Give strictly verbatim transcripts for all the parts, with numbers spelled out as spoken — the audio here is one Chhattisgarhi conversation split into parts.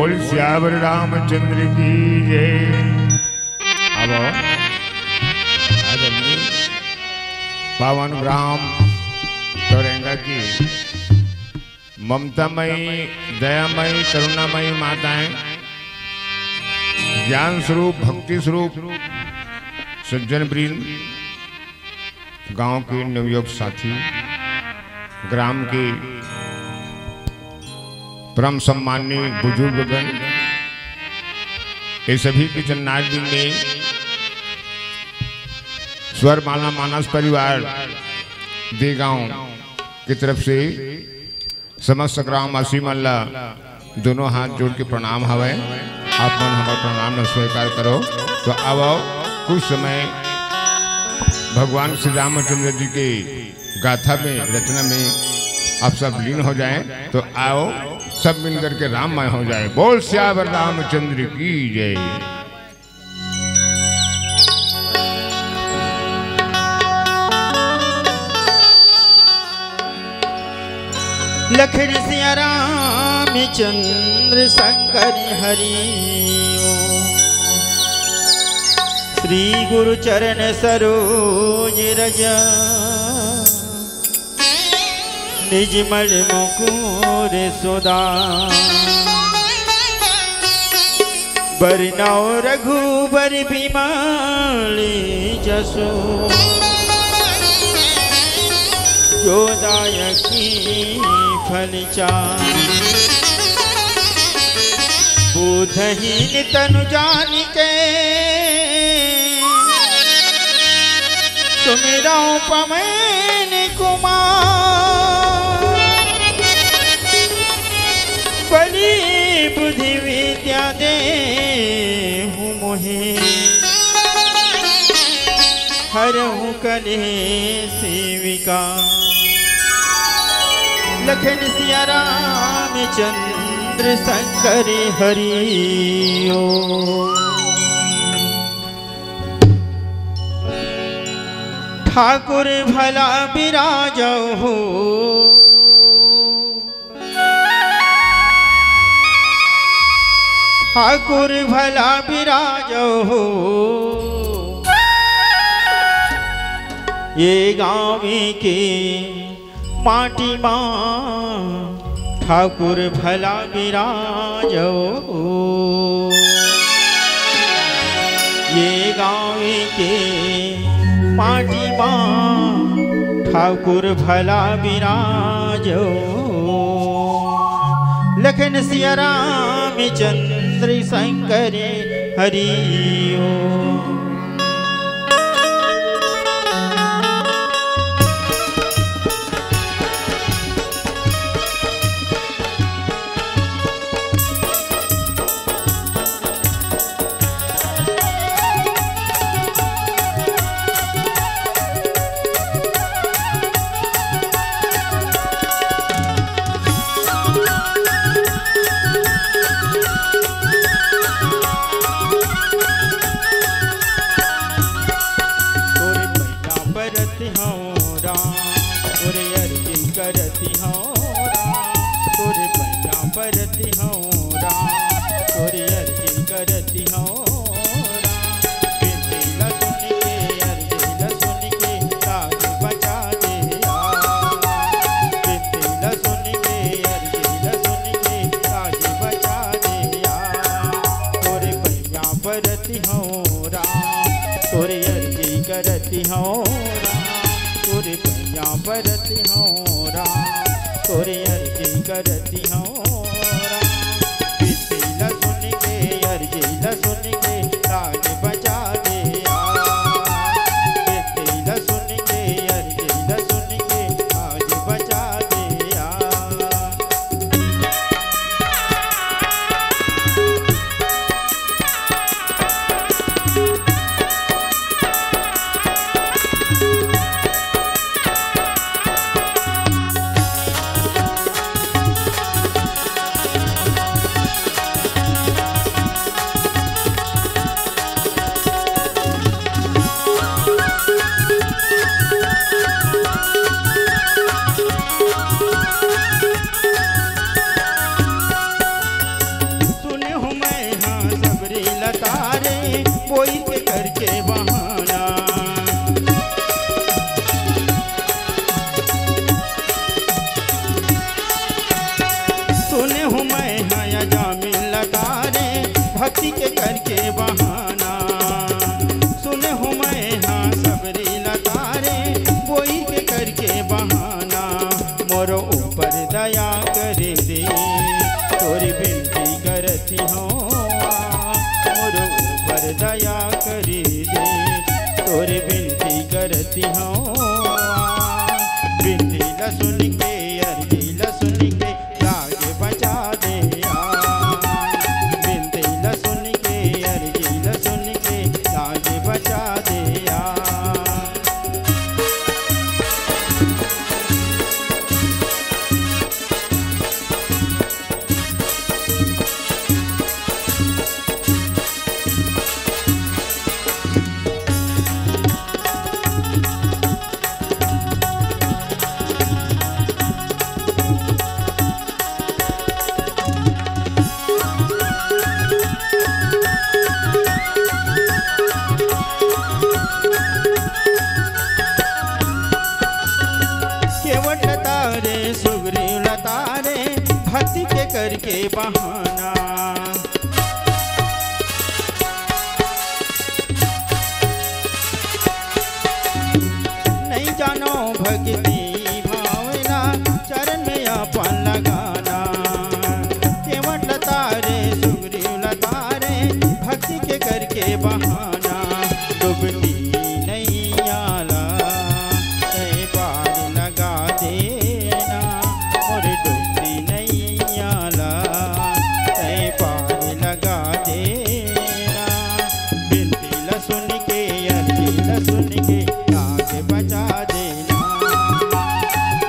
बोल सियावर रामचंद्र की जय। अब आदरणीय पावन ग्राम तोरेंगा की ममतामयी, दयामयी, करुणामयी माताएं, ज्ञान स्वरूप, भक्ति स्वरूप, सज्जन वृंद, गांव के नवयुवक साथी, ग्राम के परम सम्माननीय बुजुर्गगण, ये सभी के चरणारविंद में स्वर माला मानस परिवार देगांव की तरफ से समस्त ग्रामवासी मन ला दोनों हाथ जोड़ के प्रणाम हवय। आप मन हमर प्रणाम ला स्वीकार करो। तो आवो, कुछ समय भगवान श्री रामचंद्र जी के गाथा में, रचना में आप सब लीन हो जाएं। तो आओ, सब मिल करके राममय हो जाए। बोल सियावर रामचंद्र की जय। लखन सिया राम चंद्र शंकर हरि ओम। श्री गुरु चरण सरोज रज निज मल मुकुर सुदा। बरनौ रघुबर बिमल जसु, जो दायक फल चारि। बोधहीन तनु जानिके, सुमिरौ पवन कुमार। बलि बुद्धि विद्या देहु मोहे, हरहु कलेस विकार। लखन सिया राम चंद्र शंकर हरि ओम। ठाकुर भला बिराजहु, ठाकुर भला बिराजहु, ये गाँव के माटी मा ठाकुर भला बिराजो। ये गाँव के माटी मा ठाकुर भला बिराजो। लखन सिया राम चंद्र शंकर हरि ओम। तोरे पैया परत हौं राम, तोरे अरजी करत हौं राम, तोरे पैया परत हौं राम, तोरे अरजी करत हौं राम। बिनती ला सुन के, अरजी ला सुन के, लाज बचा दे यार। बिनती ला सुन के, अरजी ला सुन के, लाज बचा दे यार। तोरे पैया परत हौं राम, तोरे अरजी करत हौं राम, तोरे पैया परत हौं राम, तोरे अरजी करत हौं राम। बिनती ला सुन के, अरजी ला सुन के, लाज बचा दे यार। बिनती ला सुन के, अरजी ला सुन के, लाज बचा दे यार। हौं, मोर ऊपर दया करी दे, तोरे बिनती करती हौं। बिनती ल सुन के, अरजी ल सुन के, लाज बचा दे आ। बिनती ल सुन के, अरजी ल सुन के, लाज बचा दे आ। केवट ल तारे, सुग्रीव ल तारे, भक्ति के करके बहाना। नहीं जानो भक्ति भावना, चरण में अपन लगाना। केवट ल तारे, सुग्रीव ल तारे, भक्ति के करके बहाना। डूबती नैया ला तैं पार लगा देना, मोर डूबती नैया ला तैं पार लगा देना। बिनती ल सुन के, अरजी ल सुन के, लाज बचा देना।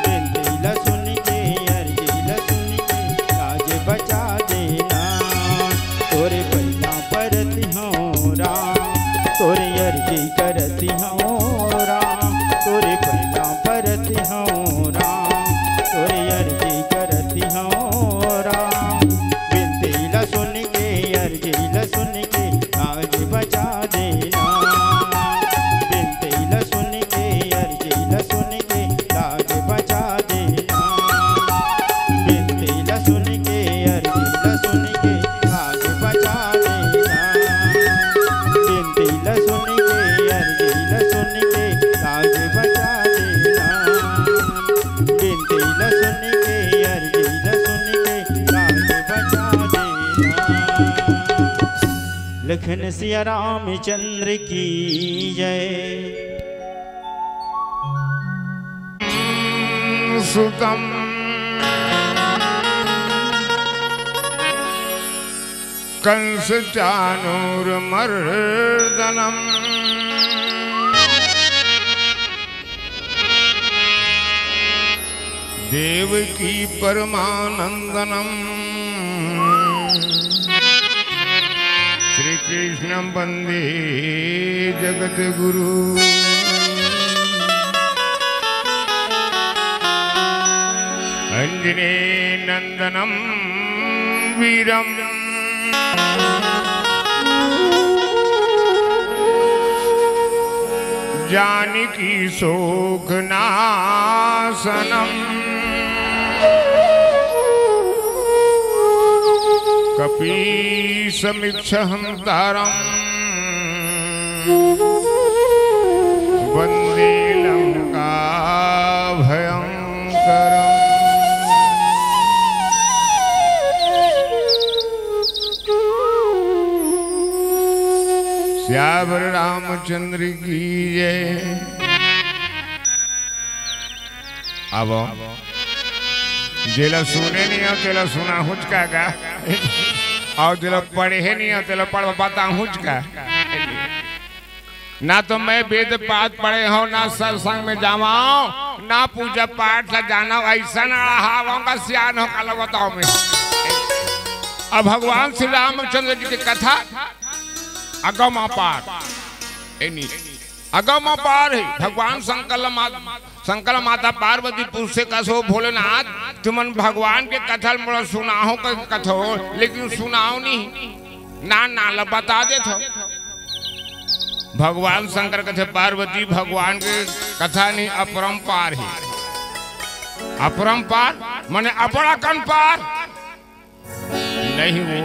बिनती ल सुन के, अरजी ल सुन के, लाज बचा देना। तोरे पैया परत हौं राम, तोरे अरजी करत हौं राम, तोरे पैया परत हौं राम, तोरे अरजी करत हौं राम। बिनती ल सुन के, अरजी ल सुन के, लाज बचा देना। बिनती ल सुन के, अरजी ल सुन के, लाज बचा देना। बिनती ल सुन के, अरजी ल सुन के, लाज बचा देना। बिनती ल सुन के, अरजी ल सुन के, लाज बचा देना। बिनती ल सुन के, अरजी ल सुन के, लाज बचा देना। लखन सिया रामचंद्र की जय। सुतम कंस चानूर मर्दनम। देवकी परमानंदनम। श्री कृष्ण वंदे जगत गुरु। अंजनी नंदनम वीरम। जानकी शोक नाशनम। कपीसमिक्ष हंतारम। वंदे लंका भयंकरम। सियावर रामचंद्र की जय। अब जेला सुने नहीं हो, तेला सुनाहूंच का गा, अउ जेला पढ़े नहीं हो, तेला पढ़ बताहूंच का। ना तो मैं वेद पाठ पढ़े हौं, ना सत्संग में जावंव, ना पूजा पाठ ला जानंव, अइसन अड़हावंव का सियान हो काला बतावंव मैं। अब भगवान श्री रामचंद्र जी की कथा अगम अपार, ए नी, अगम अपार हे। भगवान शंकर ला मा-, शंकर माता पार्वती पूछथे कस ओ भोलेनाथ, तुमन भगवान के कथा ल मोला सुनाहू कहिके कथव, लेकिन सुनाव नहीं, नान नान ला बता देथव। भगवान शंकर कथे, पार्वती, भगवान के कथा नहीं, अपरंपार हे। अपरंपार माने अपड़ अकन पार नहीं, वो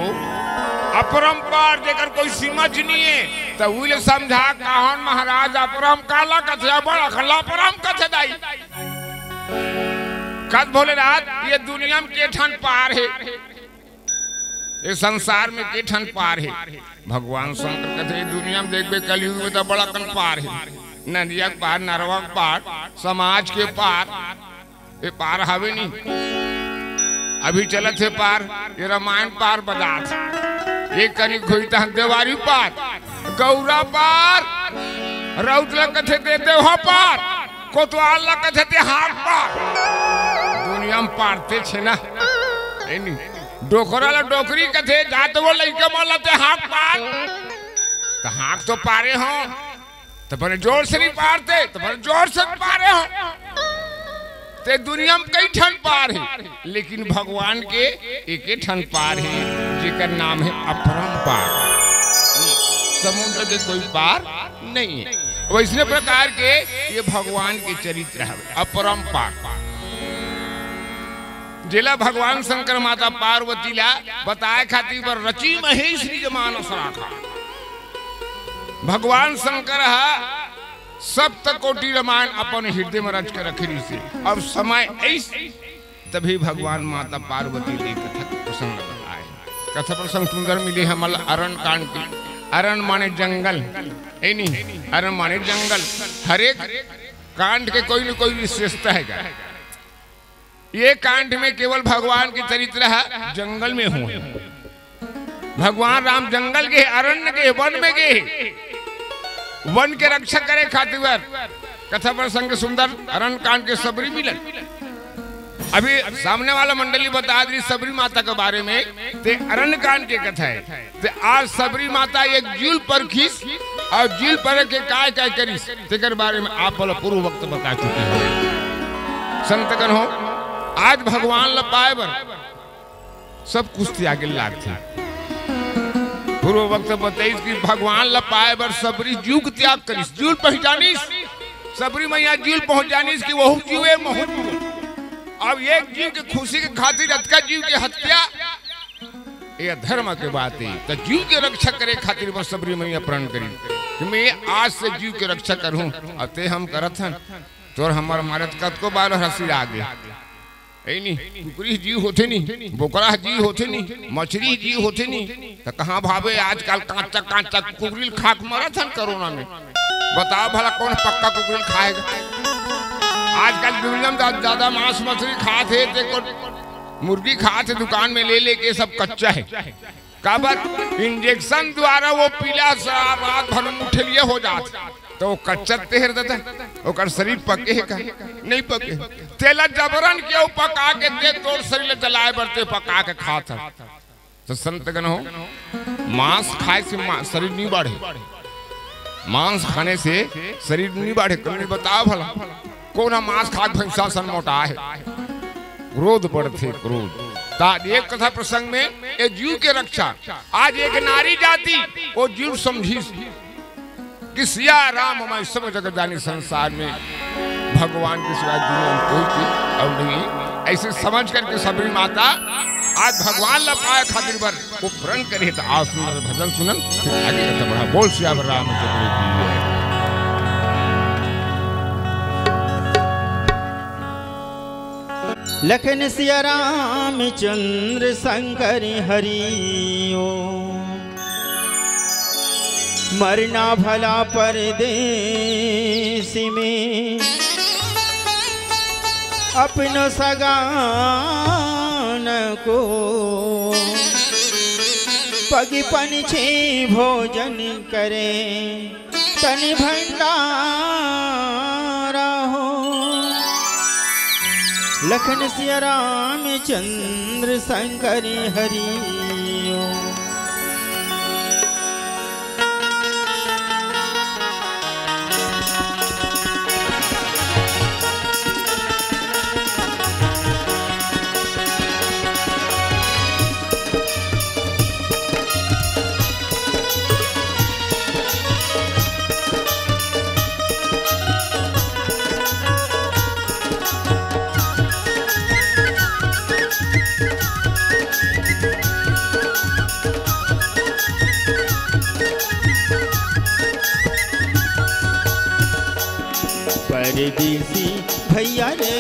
अपरंपार, जेकर कोई सीमा च नहीं हे। त उही ल समझा, कहन महाराज, अपरम काला कथे? अपड़ अकन ला अपरम कथे दाई। कस भोलेनाथ, ये दुनिया में के ठन पार हे? ये संसार में के ठन पार हे? भगवान शंकर कथे, दुनिया में देखबे, कलयुग में तो बड़ा कन पार हे। नदिया के पार, नरवा के पार, समाज के पार, ये पार हवे नहीं। अभी चलत हे पार, ये रामायण पार बजात। एक कनिक होई तहन देवारी पार, गौरा पार, रउत ल कथे ते देवहा पार, कोतवाल ल कथे ते हाथ पार। दुनिया में पारते छे ना, ए नी? डोकरा ल डोकरी कथे, जात वो लइका मन ल ते हाथ पार। त हाथ तो पारे हो, त बड़े जोर से नहीं पारते, त बड़े जोर से पारे हो। ते दुनिया में कई ठन पार हे, लेकिन भगवान के एके ठन पार हे, जेकर नाम हे अपरंपार। समुद्र के कोई पार नहीं हे। वैसने प्रकार के ये भगवान के चरित्र हे, अपरंपार। जेला भगवान शंकर माता पार्वती ला बताए खातिर बर रचि महेश निज मानस राखा। भगवान शंकर ह सप्त कोटि रामायण अपन हृदय में रच के रखे रहिसे। अब समय ऐस, तभी भगवान माता पार्वती के कथा के प्रसंग बताए। कथा प्रसंग सुंदर मिले हमला अरण्य कांड के। अरण्य माने जंगल, ए नहीं, अरण्य माने जंगल। हर एक कांड के कोई न कोई विशेषता हे। ये कांड में केवल भगवान के चरित्र हे, जंगल में हुए। भगवान राम जंगल गे, अरण्य गे, वन में गे, वन के रक्षा करे खातिर बर। कथा प्रसंग सुंदर, अरण्य कांड के सबरी मिलन। अभी सामने वाला मंडली बता दी सबरी माता के बारे में, ते अरण्य कांड के कथा हे। ते आज सबरी माता एक जीव ल परखिस अउ जीव ल परख के काय काय करिस, तेकर बारे में आप मन ल पूर्व वक्त बता चुके हो। संतगण हो, आज भगवान ल पाए बर सब कुछ त्यागे ल लागथे। पूर्व वक्त बताइस कि भगवान ल पाए बर सबरी जीव के त्याग करिस, जीव ल पहिचानिस, सबरी मैया जीव ल पहुंचानिस कि वहू जीव ए, महू जीव। अब एक जीव के खुशी के खातिर अतका जीव के हत्या, ये अधर्म के बात हे। त जीव के रक्षा करे खातिर बस सबरी मैया प्रण करी कि मैं आज से जीव के रक्षा करहूं। अब ते हम करत हन, तोर हमर मारे त कतको बार हंसी आगे। ए नी, कुकरी जीव होथे नी, बोकरा जीव होथे नी, मछरी जीव होथे नी, त कहां भावे आजकल कांचा कांचा कुकरी ल खा के मरत हन कोरोना में। बताओ भला कौन पक्का कुकरी ल खाएगा? आजकल दुनिया में ज्यादा, ज्यादा मांस मछली खात हे, ते को मुर्गी खात हे दुकान में ले लेके, सब कच्चा हे। काबर? इंजेक्शन द्वारा वो पीला सा रात भर में मुठलिया हो जात, त वो कच्चा तेहर देता, ओकर शरीर पके हे का? नहीं पके। तेला जबरन के वो पका के दे, तोर शरीर ल जलाए बर ते पका के खात हे। त संतगण हो, मांस खाए से मा-, शरीर नहीं बढ़े, मांस खाने से शरीर नहीं बढ़े। कभी बताओ भला, कोन ह मांस खा के भैंसा सन मोटा हे? क्रोध बढ़थे, क्रोध। त आज एक कथा प्रसंग में ए जीव के रक्षा, आज एक नारी जाति वो जीव समझिस कि सिया राम मैं सब जग जानी, संसार में भगवान के सिवा दुनिया में कोई चीज और नहीं। ऐसे समझ करके सबरी माता आज भगवान ल पाए खातिर बर वो प्रण करे। त आओ सुंदर भजन सुनन, फिर आगे कथा बढ़ा। बोल सियावर रामचंद्र की जय। लखन सिया रामचंद्र शंकर हरि ओ। मरना भला परदेस में अपनो सगा न को, पग पंछी भोजन करे तन भंडारा हो। लखन सिया रामचंद्र शंकर हरि ओ। परदेसी भैया रे,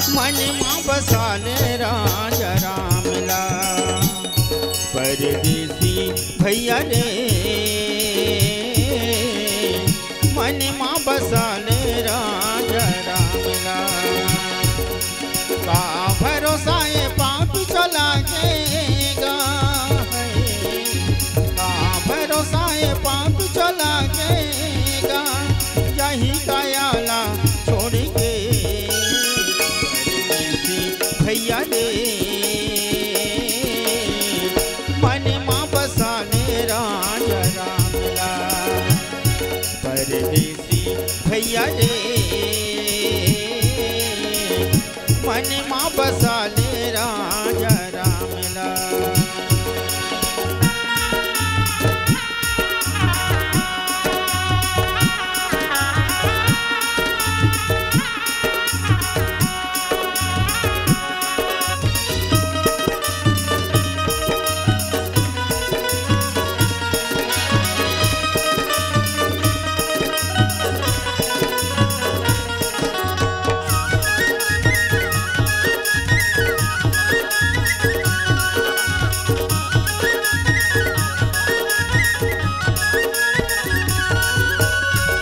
मन मा बसा ले राजा राम। भैया रे, मन मा बसा ले राजा राम ला। का भरोसा ए पापी चला के गा है, का भरोसा ए पापी चला के गा, यही काया ला छोड़ के। भैया रे, मन मा बसा ले राजा राम ला। परदेसी भैया रे, मन मा बसा ले राजा राम ला।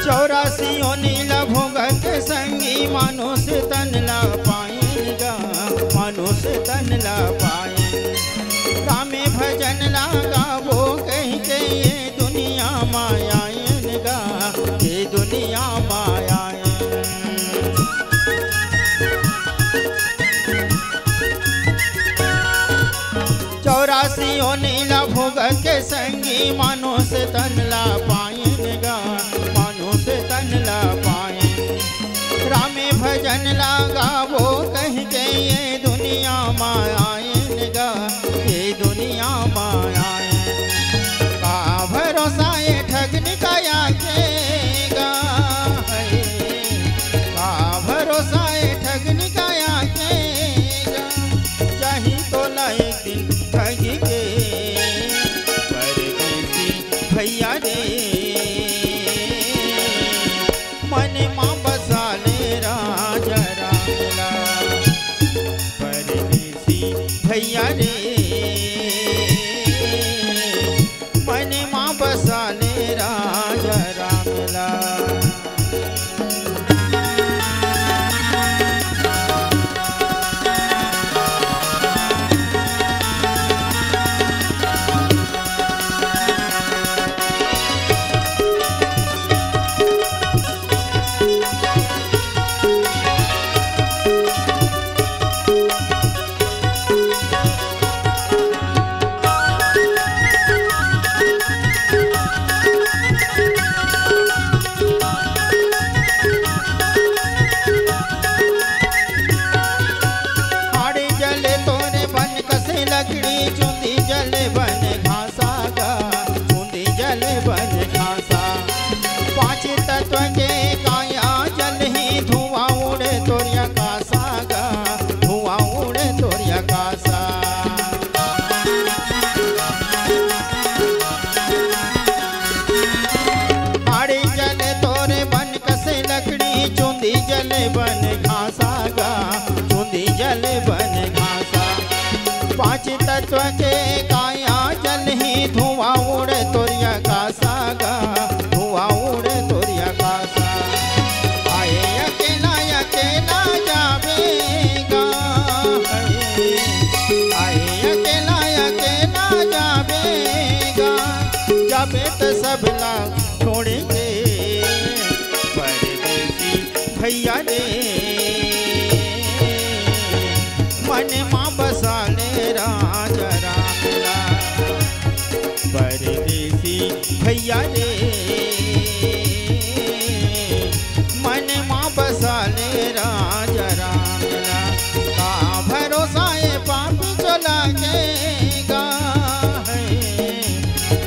चौरासी योनि ला भोगत संगी, मानुष तन ला पाएन गा, मानुष तन ला पाएन। रामे भजन ला गाबो कहि के ये दुनिया मा आएन गा, ये दुनिया मा आएन। चौरासी योनि ला भोग के संगी, मानुष तन ला पाएन गा, मानुष तन ला पाएन। रामे भजन ला गाबो कहि के ये दुनिया मा आएन गा, ये दुनिया मा आएन। का भरोसा ए ठगनी काया के गा है, का भरोसा ए ठगनी काया के गा, चाही तोला एक दिन ठगी के। परदेसी भैया रे, मन मा बसा ले राजा राम ला। परदेसी भैया रे, मन मा बसा ले राजा राम ला। हाड़ी जले तोरे बन कसे लकड़ी, चुंदी जले बन घासा गा, चुंदी जले बन घासा। पांच तत्व के काया जलही, धुआं उड़े तोर अकासा गा, धुआं उड़े तोर अकासा। हाड़ी जले तोरे बन कसे लकड़ी, चुंदी जले बन घासा गा, चुंदी जले बन घासा। पांच तत्व के काया जलही, धुआं उड़े तोर अकासा गा, धुआं उड़े तोर अकासा। आए अकेला अकेला जाबे गा, आए अकेला अकेला जाबे गा, जाबे त सबला छोड़ के। परदेसी भैया रे, मन मा बसा ले राजा राम ला। परदेसी भैया रे, मन मा बसा ले राजा राम ला। का भरोसा ए पापी चला के गा है,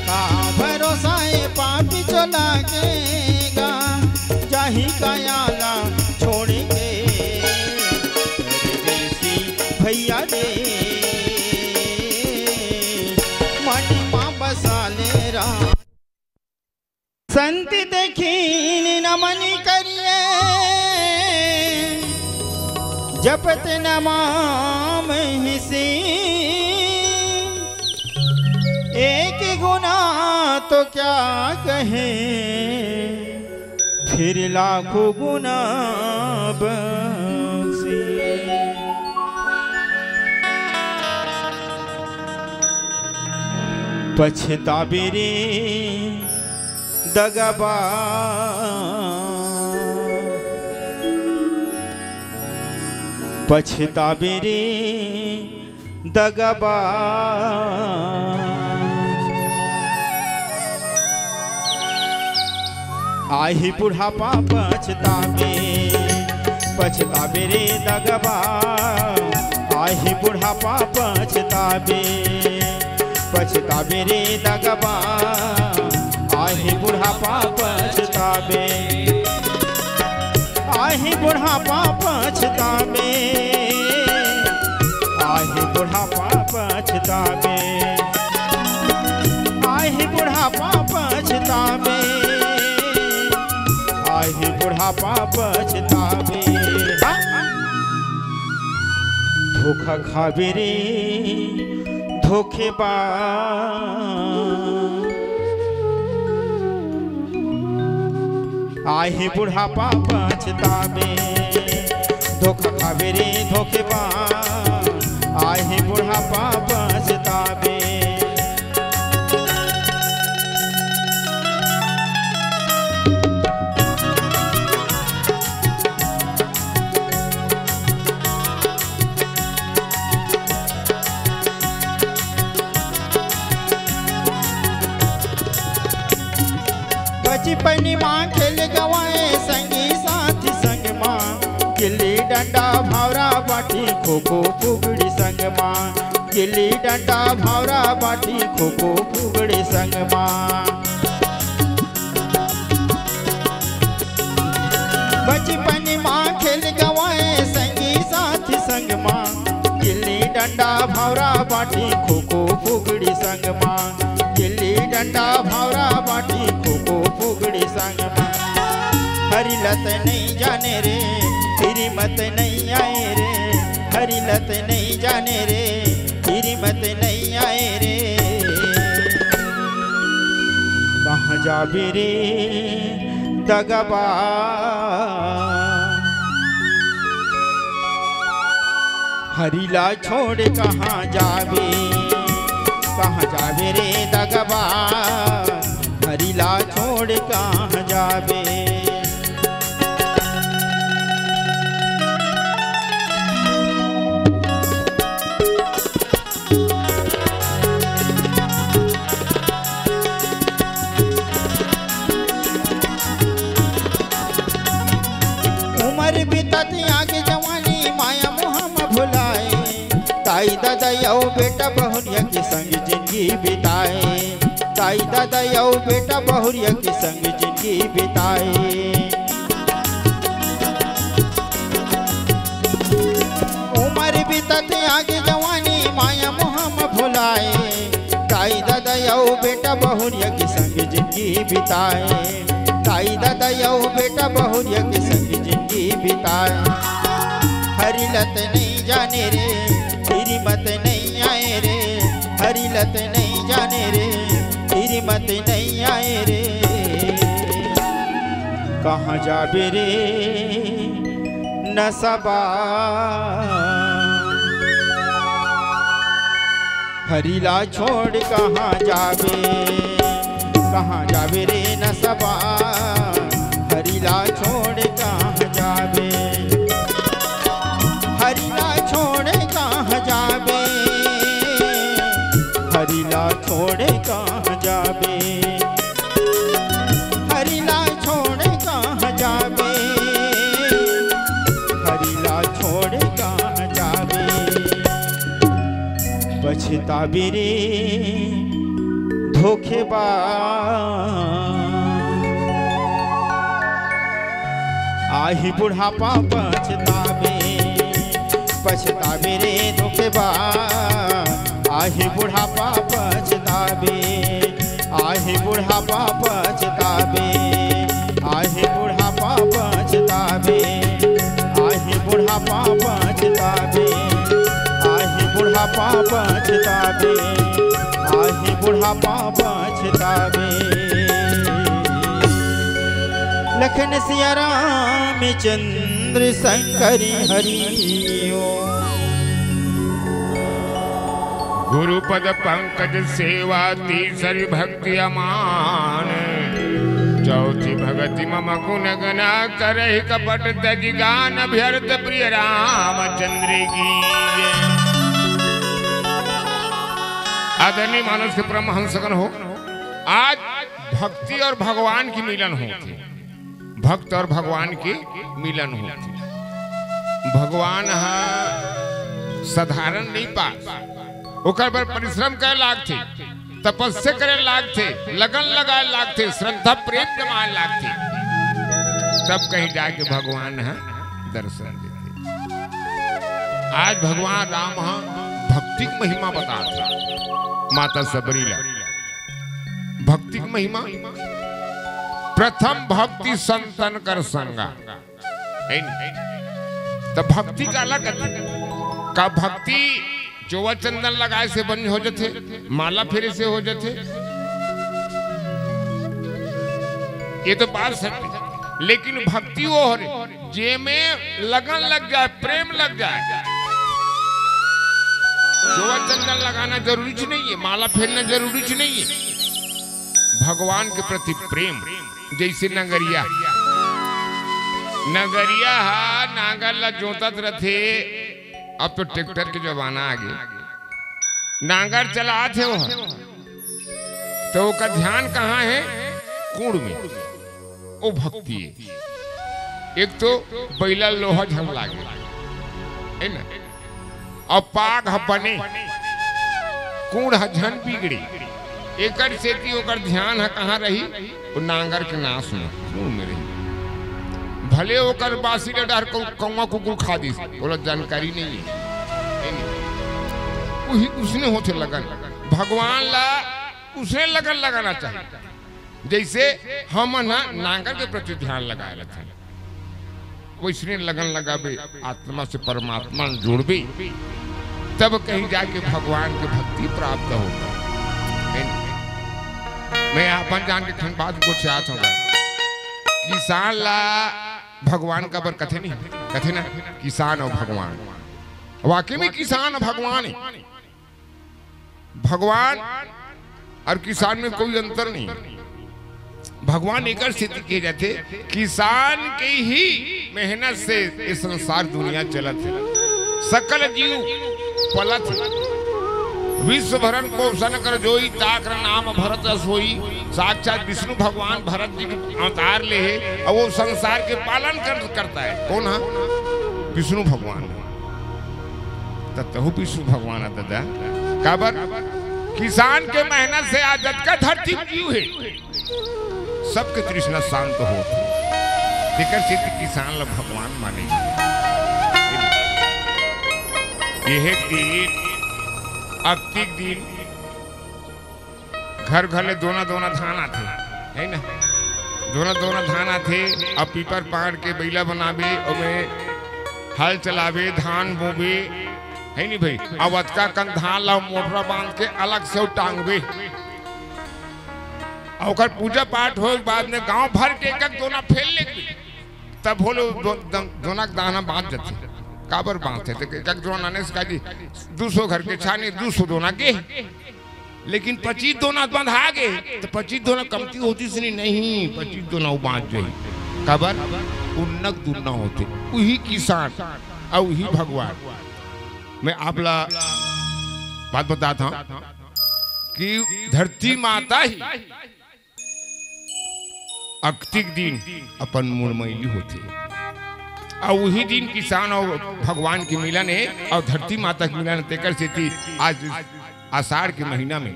का भरोसा ए पापी चला के गा, जाही काया ला छोड़ के। परदेसी भैया रे, मन मा बसा ले राम। संत देखिन नमन करिए, जपत नमामहि शिव। एक गुना क्या कहे फिर लाखों गुना बख्शे। पछताबे रे दगाबाज, पछताबे रे दगाबाज। आही बुढ़ापा पछताबे, पछताबे रे दगाबाज। आही बुढ़ापा पछताबे, पछताबे रे दगाबाज। आही बुढ़ापा पछताबे, आही बुढ़ापा पछताबे, आही बुढ़ापा पछताबे, आही बुढ़ापा पछताबे, आही बुढ़ापा पछताबे। हाँ। धोखा खाबे रे धोखेबाज। आही बुढ़ापा पछताबे, धोखा खाबे रे धोखेबाज। आही बुढ़ापा पछताबे। बचपन मा खेल गवाए संगी साथी संग मा, गिल्ली डंडा भावरा बाटी खो खो फुगड़ी संग मा, गिल्ली डंडा भावरा बाटी खो खो फुगड़ी संग मा। बचपन मा खेल गवाए संगी साथी संग मा, गिल्ली डंडा भावरा बाटी खो खो फुगड़ी संग मा, गिल्ली डंडा भावरा बाटी खो खो फुगड़ी संग मा। हरी ला तैं नइ जाने रे, तेरी मत नइ आए रे, हरी ला तैं नइ जाने रे, तेरी मत नइ आए रे। कहाँ जाबे रे दगाबाज, हरी ला छोड़ कहाँ जाबे, कहाँ जाबे रे दगाबाज, हरी ला छोड़ कहाँ जाबे। उमर बितत आगे जवानी माया मोह म भुलाए, ताई दादा अउ बेटा बहुरिया के संग जिंदगी बिताए, ताई दादा अउ बेटा बहुरिया के संग जिंदगी बिताए। उमर बितत आगे जवानी माया मोह म भुलाए, ताई दादा अउ बेटा बहुरिया के संग जिंदगी बिताए, ताई दादा अउ बेटा बहुरिया के संग जिंदगी बिताए। हरी ला तैं नइ जाने रे, तेरी मत नइ आए रे, हरी ला तैं नइ जाने रे, तेरी मत नइ आए रे। कहाँ जाबे रे नसाबाज, हरी ला छोड़ कहाँ जाबे, कहाँ जाबे रे नसाबाज, हरी ला छोड़ कहाँ जाबे, हरी ला छोड़ कहाँ जाबे, हरी ला छोड़ कहाँ जाबे, हरी ला छोड़ कहाँ जाबे, हरी ला छोड़ कहाँ जाबे। पछताबे रे धोखेबाज, आही बुढ़ापा पछताबे, पछताबे रे धोखेबाज, आही बुढ़ापा पछताबे, आही बुढ़ापा पछताबे, आही बुढ़ापा पछताबे, आही बुढ़ापा पछताबे, आही बुढ़ापा पछताबे, आही बुढ़ापा पछतावे। लखन सिया रामचंद्र शंकर हरि ओम। गुरुपद पंकज सेवा तीसरी भक्ति अमान। चौथी भगति मम गुण गना करहि कपट तजि गान अभ्यर्थ प्रिय रामचंद्र की जय। आदरणीय मानस के परमहंसगण हो, आज भक्ति और भगवान की मिलन होथे। भक्त और भगवान के मिलन होथे। भगवान ह साधारण नहीं पास, ओकर बर परिश्रम करे लागथे, तपस्या करे लागथे, लगन लगाए लागथे, श्रद्धा प्रेम जमाए लागथे, तब कहीं जाके भगवान ह दर्शन देथे। आज भगवान राम ह भक्ति के महिमा बताथे माता सबरी ला। भक्ति के महिमा, प्रथम भक्ति संतन कर संगा। है नी? त भक्ति काला कथे? का भक्ति जोवा चंदन लगाए से बन हो जथे, माला फेरे से हो जथे? ये तो बात सत्य, लेकिन भक्ति वो हो रे, जेमे लगन लग जाए, प्रेम लग जाए। जोवा चंदन लगाना जरूरी च नहीं है, माला फेरना जरूरी च नहीं है। भगवान के प्रति प्रेम, जैसे नगरिया, नगरिया हा नांगर ला जोतत रथे। अब तो ट्रैक्टर के जमाना आ गए, नांगर चलात हे वो, तो ओकर ध्यान कहाँ है? कूड़ में। ओ भक्ति है। एक तो बैला लोहा झन लागे, है ना? अउ पाग ह बने, कूड़ ह झन बिगड़े। एकर सेती ओकर ध्यान ह कहाँ रही? वो नांगर के नास में, कूड़ में रही। भले ओकर बासी ल डहर कौ-, कौवा कुकुर खा दिस, ओला जानकारी नहीं है। है नहीं? उही, उसने होथे लगन। भगवान ला उसने लगन लगाना चाहिए। जैसे हमन ह नांगर के प्रति ध्यान लगाए रथन, वैसने लगन लगाबे, आत्मा से परमात्मा में जुड़बे, तब कहीं जाके भगवान के भक्ति प्राप्त होता है। मैं अपन जान के खन बात को चाहत हूँ, किसान ला भगवान काबर कथे नहीं, कथे ना, किसान अउ भगवान। वाकई में किसान भगवान है। भगवान अउ किसान में कोई अंतर नहीं। भगवान एकर सेती कहे जाथे, किसान के ही मेहनत से ये संसार दुनिया चलत है, सकल जीव पलत है। विश्व भरन पोषण कर जोई, ताकर नाम भरत अस होई। साक्षात विष्णु भगवान भरत जी के अवतार ले हे अउ वो संसार के पालन कर, करता है। कौन है? विष्णु भगवान। त तहु विष्णु भगवान आ दादा, काबर? किसान के मेहनत से आज जतका धरती में जीव हे, सबके तृष्णा शांत होत हे। तेकर सेती किसान ला भगवान माने। ये दिन, अक्तिक दिन, घर घर ले दोना दोना धान आथे, है ना? दोना दोना धान आथे, अब पीपर पाड़ के बइला बनाबे, ओमे हल चलाबे, धान बोबे, है नी भाई? अब अतका कन धान ला मोटरा बांध के अलग से टांगबे, अउ ओकर पूजा पाठ होए के बाद में गांव भर के एक एक दोना फेर लेबे, तब होले दो-, दो-, दोना के दाना बांच जाथे। काबर बांचथे? त एक एक दोना आने से का जी, दू सौ घर के छाने, दू सौ दोना के। लेकिन पच्चीस दोना बंधा गे, त पच्चीस दोना कमती होतिस नहीं, नहीं, पच्चीस दोना वो बांच जाही। काबर? उन्नत दुन्ना होथे। उही किसान अउ उही भगवान। मैं आप ला बात बताता हूँ कि धरती माता ही अक्तिक दिन अपन मुड़मैली होथे। अउ उही दिन किसान अउ भगवान के मिलन हे अउ धरती माता के मिलन हे। तेकर सेती आज आषाढ़ के महीना में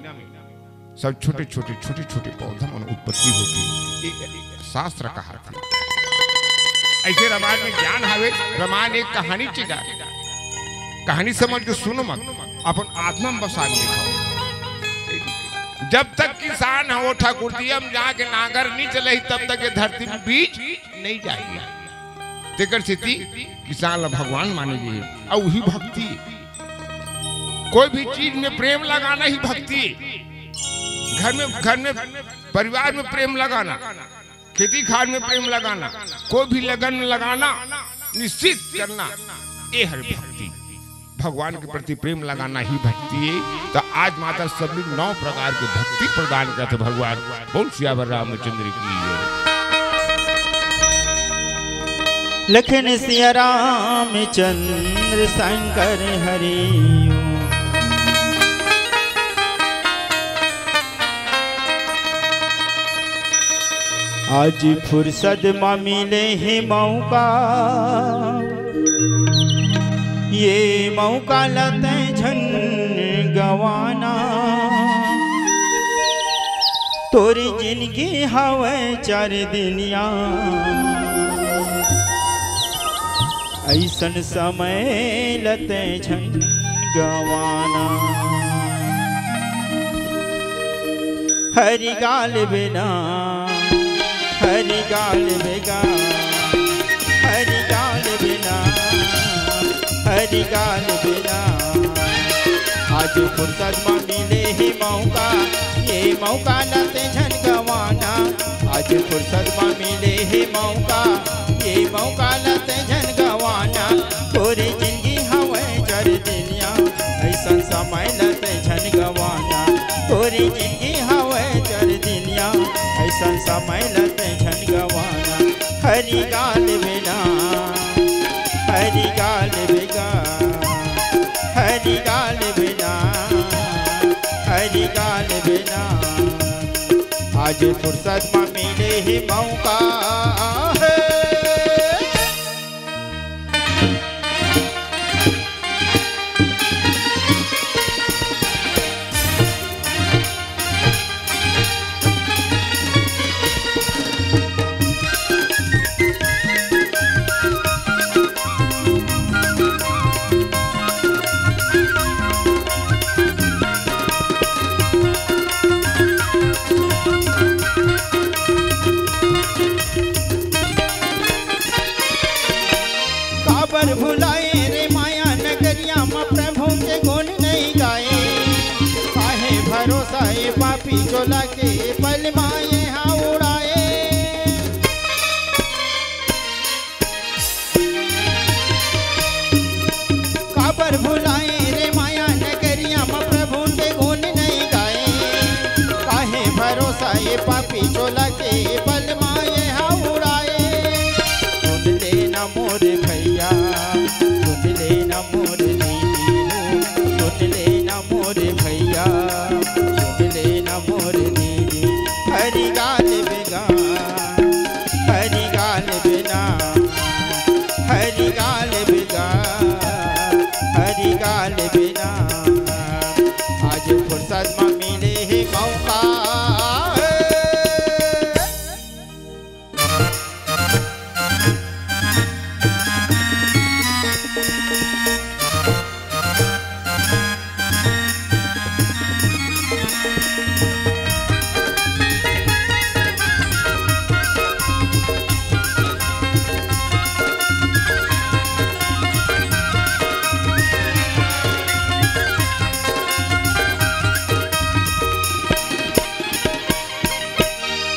सब छोटे-छोटे, छोटे-छोटे पौधा मन उत्पत्ति होथे। ये शास्त्र कहाथे। ऐसे रामायण में ज्ञान हवे, रामायण एक कहानी चीज आय। कहानी समझ के सुनो मत, अपन आत्मा में बसा के देखो। जब तक किसान ह वो ठाकुर दिया में जाके नांगर नहीं चलही, तब तक ये धरती में बीज नहीं जाही। तेकर सेती किसान ला भगवान माने गे हे। अउ उही भक्ति, कोई भी चीज में प्रेम लगाना ही भक्ति। घर में, घर में, परिवार में प्रेम लगाना, खेती खार में प्रेम लगाना, कोई भी लगन लगाना, निश्चित करना, ये हर भक्ति, भगवान के प्रति प्रेम लगाना ही भक्ति है। तो आज माता सबली नौ प्रकार के भक्ति प्रदान करथे भगवान। बोल सियावर रामचंद्र की जय। लखन सिया रामचंद्र शंकर हरि। आज फुर्सत म मिले हे मौका, ये मौका ल तैं झन गवाना। तोर जिनगी हवय चार दिनिया, अइसन समय ल तैं झन गवाना। हरि गाल बिना, हरि गाल बेगा, हरि गाल बिना, हरि गाल बिना। आज फुर्सत म मिले हे मौका, ये मौका ल तैं झन गवाना। आज फुर्सत म मिले हे मौका, ये मौका ल तैं झन गवाना। तोरे जिनगी हवय चार दिनिया, अइसन समय ल तैं झन गवाना। तोरे जिनगी हवय चार दिनिया, अइसन समय ल तैं झन गवाना। हरि गाल बिना, हरि गाल बेगा, हरि गाल बिना, हरि गाल बिना। आज फुर्सत म मिले हे मौका हे। काबर भुलाए रे माया नगरिया म प्रभु के गुण नइ गाए। काहे भरोसा ए पापी चोला के पल माए हा उड़ाए। काबर भुलाए रे माया नगरिया म प्रभु के गुण नइ गाए। काहे भरोसा ए पापी चोला के पल माए हा उड़ाए। सुन ले ना मोर भैया, सुन ले ना मोर दीदी हो, सुन ले ना मोर भैया, सुन ले ना मोर दीदी। हरि गाल बेगा, हरि गाल बिना, हरि गाल बेगा, हरि गाल बिना। आज फुर्सत म मिले हे मौका।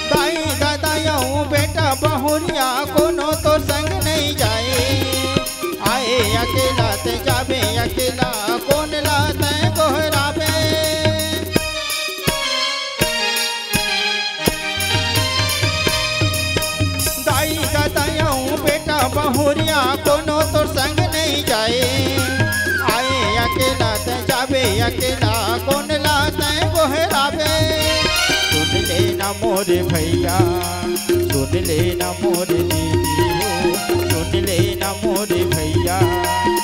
दाई ददा अउ बेटा बहुरिया कोनो तोर संग नइ जाए। आए अकेला तैं जाबे अकेला, कोन ला तैं गोहराबे। दाई ददा अउ बेटा बहुरिया कोनो तोर संग नइ जाए। आए अकेला तैं जाबे अकेला, कोन ला तैं गोहराबे। सुन ले ना मोर भैया, सुन ले ना मोर दीदी हो, सुन ले ना मोर भैया,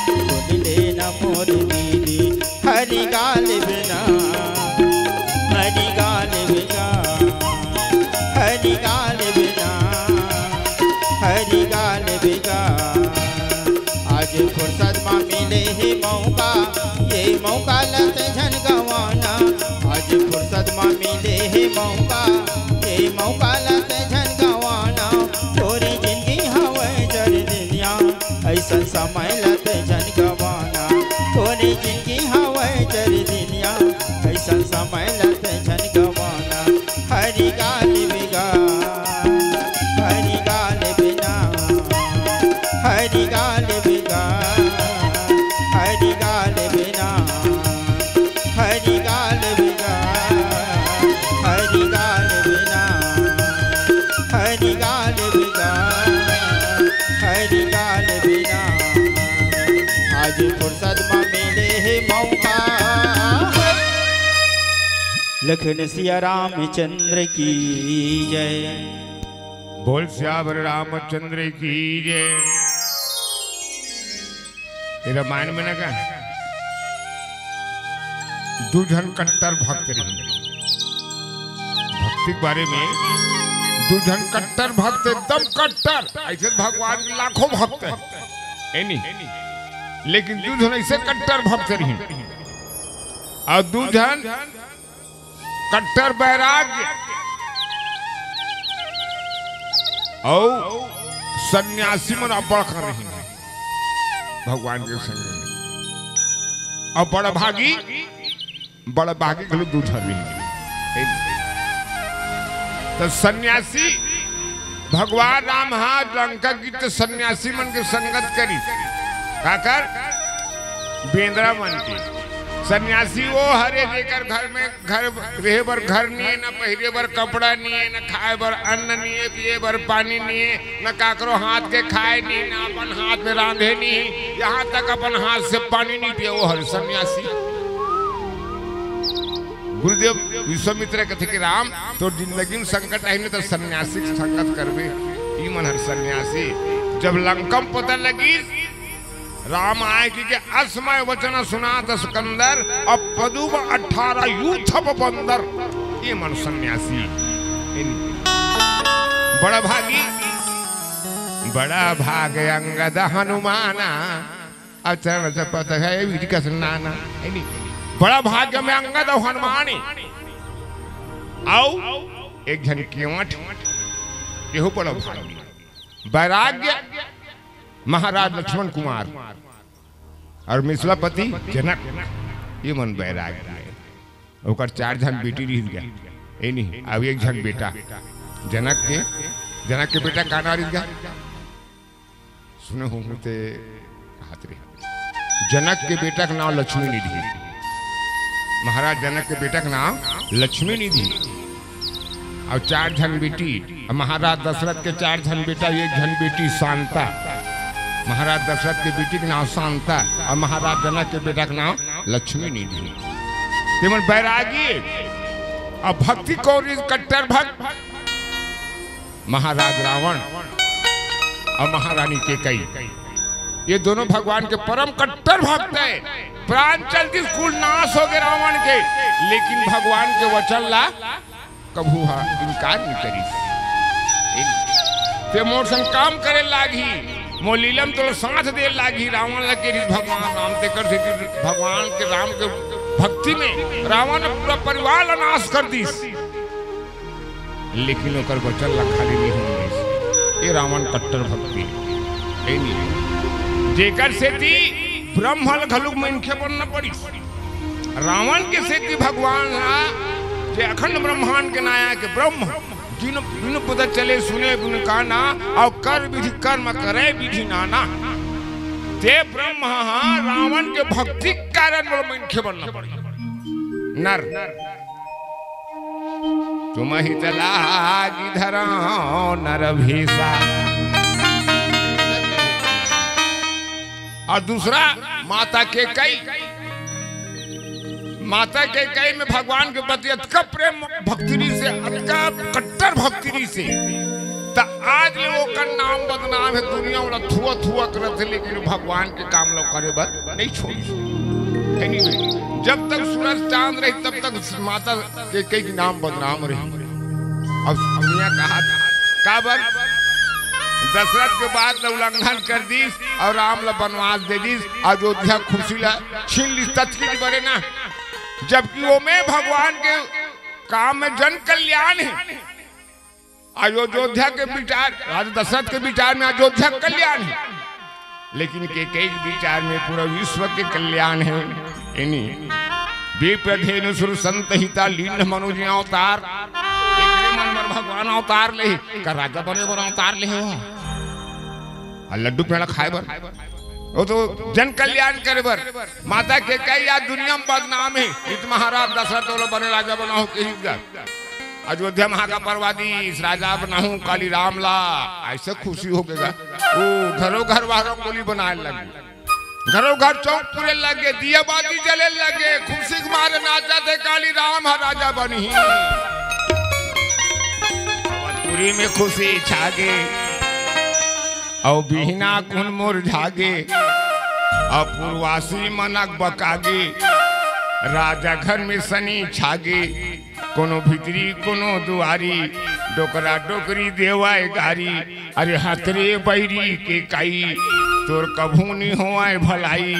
सुन ले ना मोर दीदी। हरि गाल बिना, हरि गाल बिना, हरि गाल बिना, हरि गाल बिना। आज फुर्सत म मिले हे मौका, ये मौका ल तैं झन गवाना। आज फुर्सत म मिले हे मौका, ये मौका ल तैं झन गवाना। तोरे जिनगी हवय चार दिनिया, अइसन समय ल तैं झन गवाना। तोरे जिनगी हवय चार दिनिया, अइसन समय ल तैं झन गवाना। लखन सिया रामचंद्र की जय। बोल सियावर रामचंद्र की जय। ये रामायण में ना का, दू झन कट्टर भक्त रहिन। भक्ति के बारे में, दू झन कट्टर भक्त, एकदम कट्टर, ऐसे भगवान के लाखों भक्त है, है नी? लेकिन दू झन ऐसे कट्टर भक्त रहिन, अउ दू झन कट्टर बैराग्य अउ सन्यासी मन अब्बड़ कर रहिन भगवान के संग में। अउ बड़ भागी, बड़ भागी घलो दू झन मिल गे। त सन्यासी भगवान राम हा लंका गिस त सन्यासी मन के संगत करिस। काकर? बेंदरा मन के। सन्यासी वो हरे जेकर घर में घर रहे बर घर नइ हे, न पहिरे बर कपड़ा नइ हे, न खाए बर अन्न नइ हे, पिए बर पानी नइ हे, न काकरो हाथ के खाए नइ हे, न अपन हाथ में रांधे नइ हे, यहाँ तक अपन हाथ से पानी नइ पिए, वो हरे सन्यासी। गुरुदेव विश्वामित्र कथे कि राम, तोर जिंदगी में संकट आही न, त सन्यासी के संगत करबे। ई मन हर सन्यासी। जब लंका म पता लगिस, राम आय कहिके, असमय वचन सुनात सकंदर, अब पदुम अठारह यूथप बंदर। ये मन सन्यासी। इन बड़ा भागी, बड़ा भाग अंगद हनुमाना, अउ चरण चपत है विधि कस नाना। है नी? बड़ा भाग्य में अंगद अउ हनुमान हे। अउ एक झन केवट, एहू बड़ा भाग्य। बैराग्य महाराज लक्ष्मण कुमार अउ मिथिलापति जनक, ये मन बैराग्य हे। ओकर चार झन बेटी रहिस गा, ए नहीं, अउ एक झन बेटा जनक के, जनक के बेटा का नाम रहिस गा? सुने हो ते हाथ रे। जनक के बेटा के नाम लक्ष्मी निधि। महाराज जनक के बेटा के नाम लक्ष्मी निधि। अउ चार झन बेटी, अउ महाराज दशरथ के चार झन बेटा, एक झन बेटी शांता। महाराज दशरथ के बेटी के नाम शांता, अउ महाराज जनक के बेटा के नाम लक्ष्मी निधि। ते मन बैरागी अउ भक्ति कौरी कट्टर भक्त। महाराज रावण अउ महारानी केकई, ये दोनों भगवान के परम कट्टर भक्त हे। प्राण चल दिस, कुल नाश हो गे रावण के, लेकिन भगवान के वचन ला कभू हा इनकार नइ करिस। ते मोर संग काम करे लागही, मोर लीला म तोला साथ दे लागही। रावण ला कहिस भगवान राम, तेकर सेती भगवान के, राम के भक्ति में रावण पूरा परिवार ला नाश कर दिस। लेकिन ओकर वचन ला खाली नइ होन दिस। ये रावण कट्टर भक्ति हे। ए नहीं, जेकर सेती ब्रह्म ल घलुक मनखे बनना पड़िस। रावण के सेती भगवान हा, जे अखंड ब्रह्मांड के नायक ब्रह्म, जिन बिनु पता चले सुने गुण काना, अउ कर विधि कर्म करे विधि नाना। ते ब्रह्म हा रावण के भक्ति के कारण मोला मनखे बनना पड़िस। नर तुमहि त लागी धरौ नर भेसा। अउ दूसरा माता केकई, माता केकई में भगवान के प्रति अतका प्रेम भक्ति रहिसे, अतका कट्टर भक्ति रहिसे, त आज ले ओकर नाम बदनाम हे, दुनिया ओला थुआ थुआ करत हे, लेकिन भगवान के काम ला करे बर नइ छोड़िस। Anyway, जब तक सूरज चांद रही तब तक माता केकई के नाम बदनाम रही। अब दुनिया कहा था, काबर? दशरथ के बात ला उल्लंघन कर दिस अउ राम ला बनवास दे दिस, अयोध्या खुशी ला छीन लिस, ततकी बरे ना, जबकि ओमे भगवान के काम में जन कल्याण हे। अयोध्या के विचार, राजा दशरथ के विचार में अयोध्या कल्याण हे, लेकिन केकई के विचार में पूरा विश्व के कल्याण हे। इनी विप्रधेनु सुर संत हिता लीन मनुज अवतार। एकरे मन बर भगवान अवतार ले, का राजा बने बर अवतार ले हो? अउ लड्डू पेड़ा खाए बर, वो तो जन कल्याण करे बर। माता केकई आज दुनिया में बदनाम हे, इत महाराज दशरथ ओला बने राजा बनाहूं कहिस गा। अयोध्या महाका परवादीस राजा बनाहूं काली राम ला, ऐसे खुशी हो गया। वो घरो घर बाहरों गोली बनाए लगी। घरो घर चौक पुरे लगे, दिया बाती जले लगे, खुशी के मारे नाचत हे काली राम ह राजा बनही। अवधपुरी में खुशी छागे, अउ बिहना कुन मुरझागे, अउ पुरवासी मन अकबकागे, राजा घर में सनी छागे। कोनो भीतरी, कोनो दुआरी, डोकरा डोकरी देवाय गारी। अरे हतरे बैरी के काई, तोर कभू नी होवाय भलाई।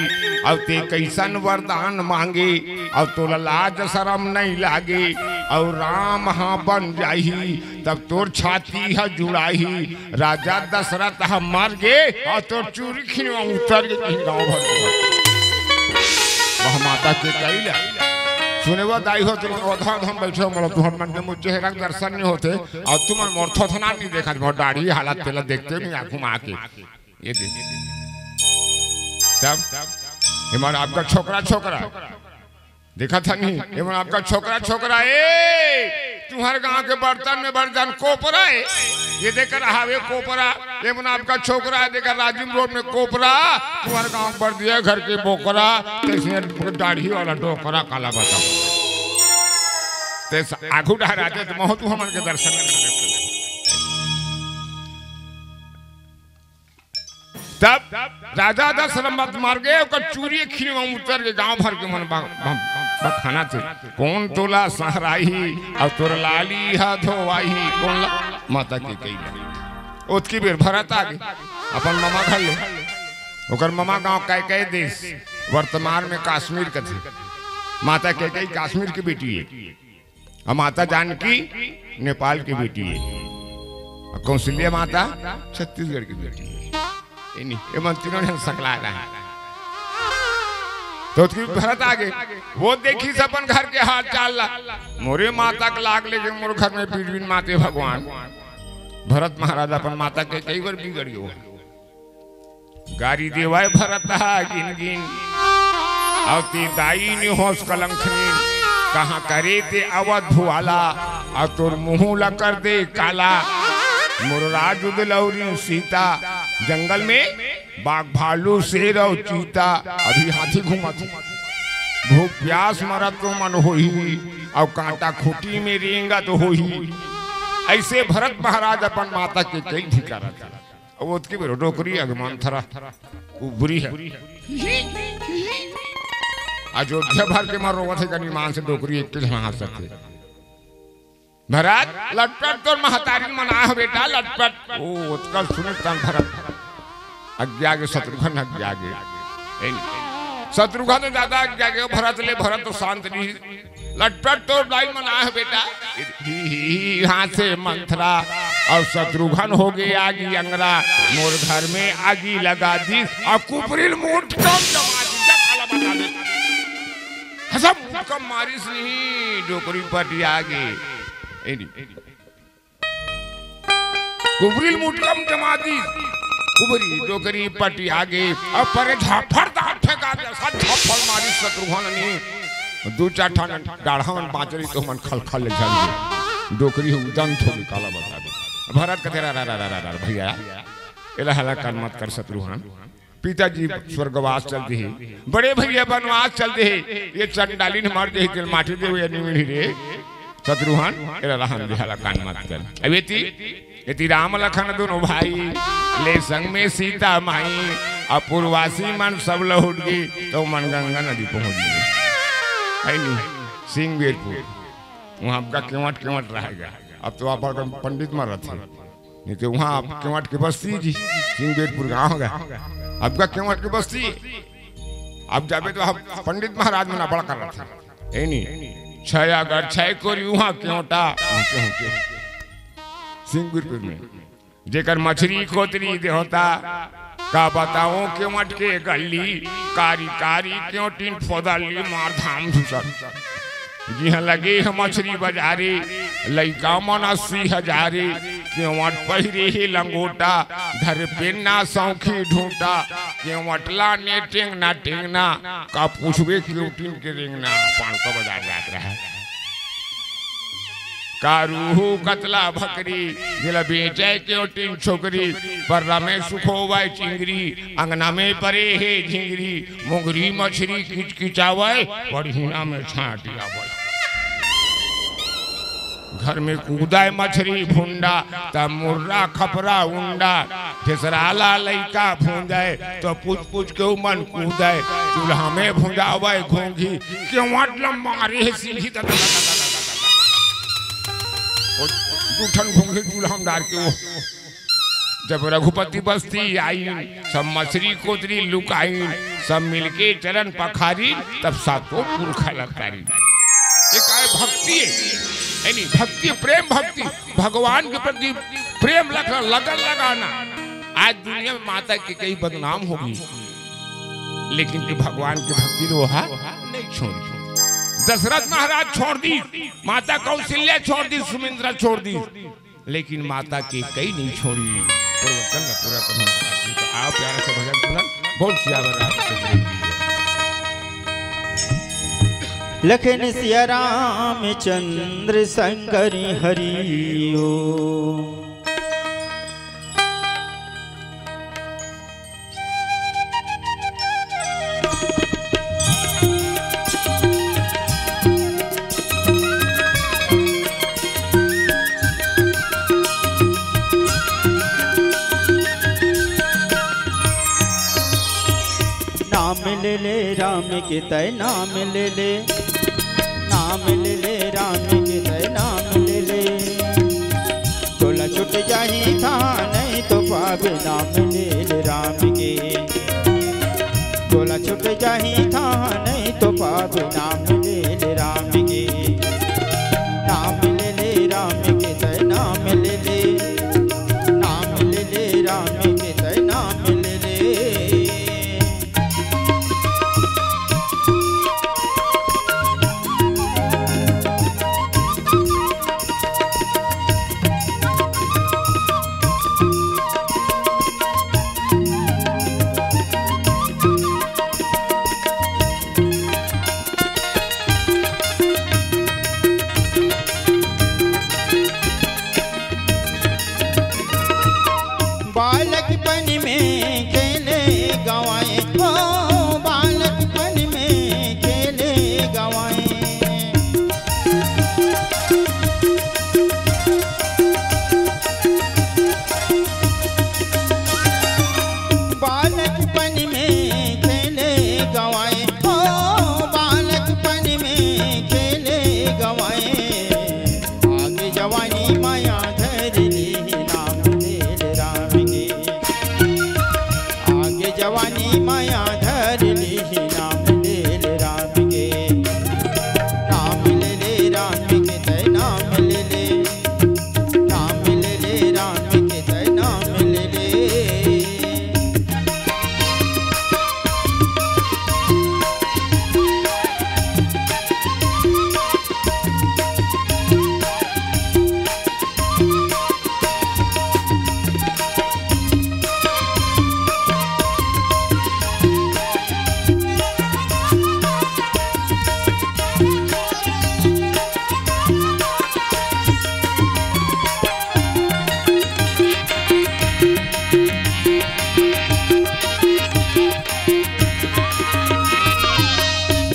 अउ ते कइसन वरदान मांगे, अउ तोला लाज सरम नइ लागे। अउ राम ह बन जाही, तब तोर छाती ह जुड़ाही। राजा दशरथ ह मर गे, अउ तोर चूरी खिनवा उतर गे, कहीं गाँव भर के। वह माता के कइला सुने वा दाई हो, तुमन ओधा धम बैठे हो, मोला तुमन मन के मुझ चेहरा के दर्शन नहीं होते, अउ तुमन मोर थोथना नहीं देखत, मोर दाढ़ी हालत तेला देखते नहीं आँखों में आके। ये दे। तब, ये मन आपका छोकरा, छोकरा। देखा था नहीं, ये मन आपका छोकरा, छोकरा, ए, तुम्हारे गांव के बर्तन में बर्तन कोपरा है। ये देखकर हावे कोपरा, ये मन आपका छोकरा है, देखा राजिम रोड में कोपरा, तुम्हारे गांव बढ़ दिया घर के बोकरा, तो इसने दाढ़ी वाला डोकरा काला बताओ। ते स-, आगू डहराते तो महू तू हमन के दर्शन कर देते। तब राजा दशरथ मर गे, ओकर चूरी खिनवा उतर के गांव भर के मन बा-, बा-, बखाना थे। कोन तोला सहराही, अउ तोर लाली ह धोवाही, कोन ला-, माता कैकई। ओतकी बेर भरत आ गे, अपन ममा घर ले। ओकर ममा गांव कैकई देश, वर्तमान में कश्मीर कथे। माता कैकई कश्मीर के बेटी है। अउ माता जानकी नेपाल के बेटी है, अउ कौशल्या माता छत्तीसगढ़ के बेटी है। ए नहीं, ए मन तीनों झन सकला रहा। तो ओतकी भरत आ गे, वो देखिस अपन घर के हाल चाल ला। मोरे माता के लाग लेगे मोर घर में बीच बीच माते भगवान। भरत महाराज अपन माता के कई बार बिगड़ गयो। गारी देवाय भरत हा गिन गिन, अउ ते दाई नी होस कलंखनीन। कहाँ करे ते अवध भुआला, अउ तोर मुँह ला कर दे काला। मोर राज उदलौरी सीता, जंगल में बाघ भालू शेर अउ चीता, अभी हाथी घूमत हे। भूख प्यास मरत तो मन होही, अउ कांटा खूंटी में रेंगत होही। ऐसे भरत महाराज अपन माता के कई धिकारत हे। अब ओतकी बेर डोकरी आगे मंथरा उबरी है। अयोध्या भर के मन रोवत हे, गनी मान से डोकरी एक के झन हंसत हे। भरत, लटपट तोर महतारी मन आए हो बेटा, लटपट। ओ, ओतका सुने तन भरत अज्ञा गे, शत्रुघ्न अज्ञा गे। ए नहीं। शत्रुघ्न तो ज्यादा अज्ञा गे, भरत ले, भरत तो शांत नहीं। लटपट तोर दाई मन आए हो बेटा। ही, ही, ही, हांसे मंथरा, अउ शत्रुघ्न हो गे आगी अंगरा, मोर घर में आगी लगा दिस, अउ कुबरिल मुटकम जमा दिस, जा काला बता दे। हसम मुटकम मारिस नहीं, डोकरी पटिया गे। ए नहीं। कुबरिल मुटकम जमा दिस, कुबरी डोकरी पटिया गे, अउ परे झापड़ दांत फेंका दे, सब झापड़ मारिस शत्रुघ्न नहीं। दू चार ठन डाढ़ा मन बांच रही तो मन खलखल ले झन गे। डोकरी हो उदंत हो गे, काला बता दे। भरत कथे, "रा, रा, रा, रा, रा, रा, भैया, एला हला कान मत कर शत्रुघ्न। पिताजी स्वर्गवास चल दे हे, बड़े भैया बनवास चल दे हे, ये चंडालिन मर दे हे, तेल माटी देवे या निमिड़ी रे। शत्रुघ्न, एला रहन दे, हला कान मत कर।" अब एती, एती राम लखन दोनों भाई, ले संग में सीता माई, अउ पुरवासी मन सब लहुट गे, तो मन गंगा नदी पहुंच गे। है नी, सिंगबेरपुर, वहां आपका केवट, केवट रहेगा। अब तो आप अपन पंडित मरत हे, नहीं तो वहां आप केवट के बस्ती जी, सिंगबेरपुर गांव है, आपका केवट के बस्ती। अब जाबे तो हम पंडित महाराज मन अबड़ करत हे। ए नी, छय अगर छय कोरी उहाँ केवटा, सिंगुरपुर में, जेकर मछरी कोतरी देवता, का बताओ केवट के गली, कारी कारी केवटिन फोदली मार धाम धुसर। जिहाँ लगे हे मछरी बजारे, लइका मन अस्सी हजारे, केवट पहिरे हे लंगोटा, धरे पेन्ना सौखी ढूंटा, केवट ला ने टेंगना टेंगना, का पूछबे केवटिन के रेंगना, पान का बाजार जात रहा। तारू हो कतला भकरी, जेला बेचे के ओटिन छोकरी, पर्रा में सुखोवय चिंगरी, अंगना में परे हे झिंगरी, मोंगरी मछरी किचकिचावय, पड़हिना में छांटी आवय। घर में कूदय मछरी भुंडा, त मुर्रा खपरा उंडा, खेसरा ला लइका भूंजय, त पूछ पूछ के उमन कूदय, चूल्हा में भुंजावय घोंघी, केवाट ल मारे हे सीढ़ी, दू ठन घोंघी चूल्हा में डार के वो जब रघुपति बस्ती आइन, सब मछरी कोतरी लुकाइन, सब मिलके चरण पखारिन, तब सातों पुरखा ल तारिन। ये काय भक्ति हे? यानी भक्ति, प्रेम भक्ति, भगवान के प्रति प्रेम रखना, लगन लगाना। आज दुनिया में माता के कई बदनाम होगे, लेकिन कि भगवान के भक्ति ल ओहा नहीं छोड़ी। दशरथ महाराज छोड़ दिस, माता कौशल्या छोड़ दिस, सुमित्रा छोड़ दिस, लेकिन माता के कई नहीं छोड़ी। प्रवचन ला पूरा करना चाहती तो आओ प्यारा सा भजन सुनन। बोल सियावर रामचंद्र की जय। लखन सिया रामचंद्र शंकर हरि ओम। नाम ले ले राम के तय, नाम ले ले, नाम ले ले राम के तय, नाम ले ले। तोला छूट जाही था नहीं तो पाबे, नाम ले ले राम के। तोला छूट जाही था नहीं तो पाबे, नाम ले ले राम के। नाम ले ले राम के तय, नाम ले ले, नाम ले ले राम के तय, नाम ले ले। बालकपन में खेले गंवाए, ओ बालकपन में खेले गंवाए। बालकपन में खेले गंवाए, ओ बालकपन में खेले गंवाए। आगे जवानी माया धर ली नाम ले ले राम के। आगे जवानी माया धर ली नाम ले ले राम के। नाम ले ले राम के तय, नाम ले ले। नाम ले ले राम के तय, नाम ले ले।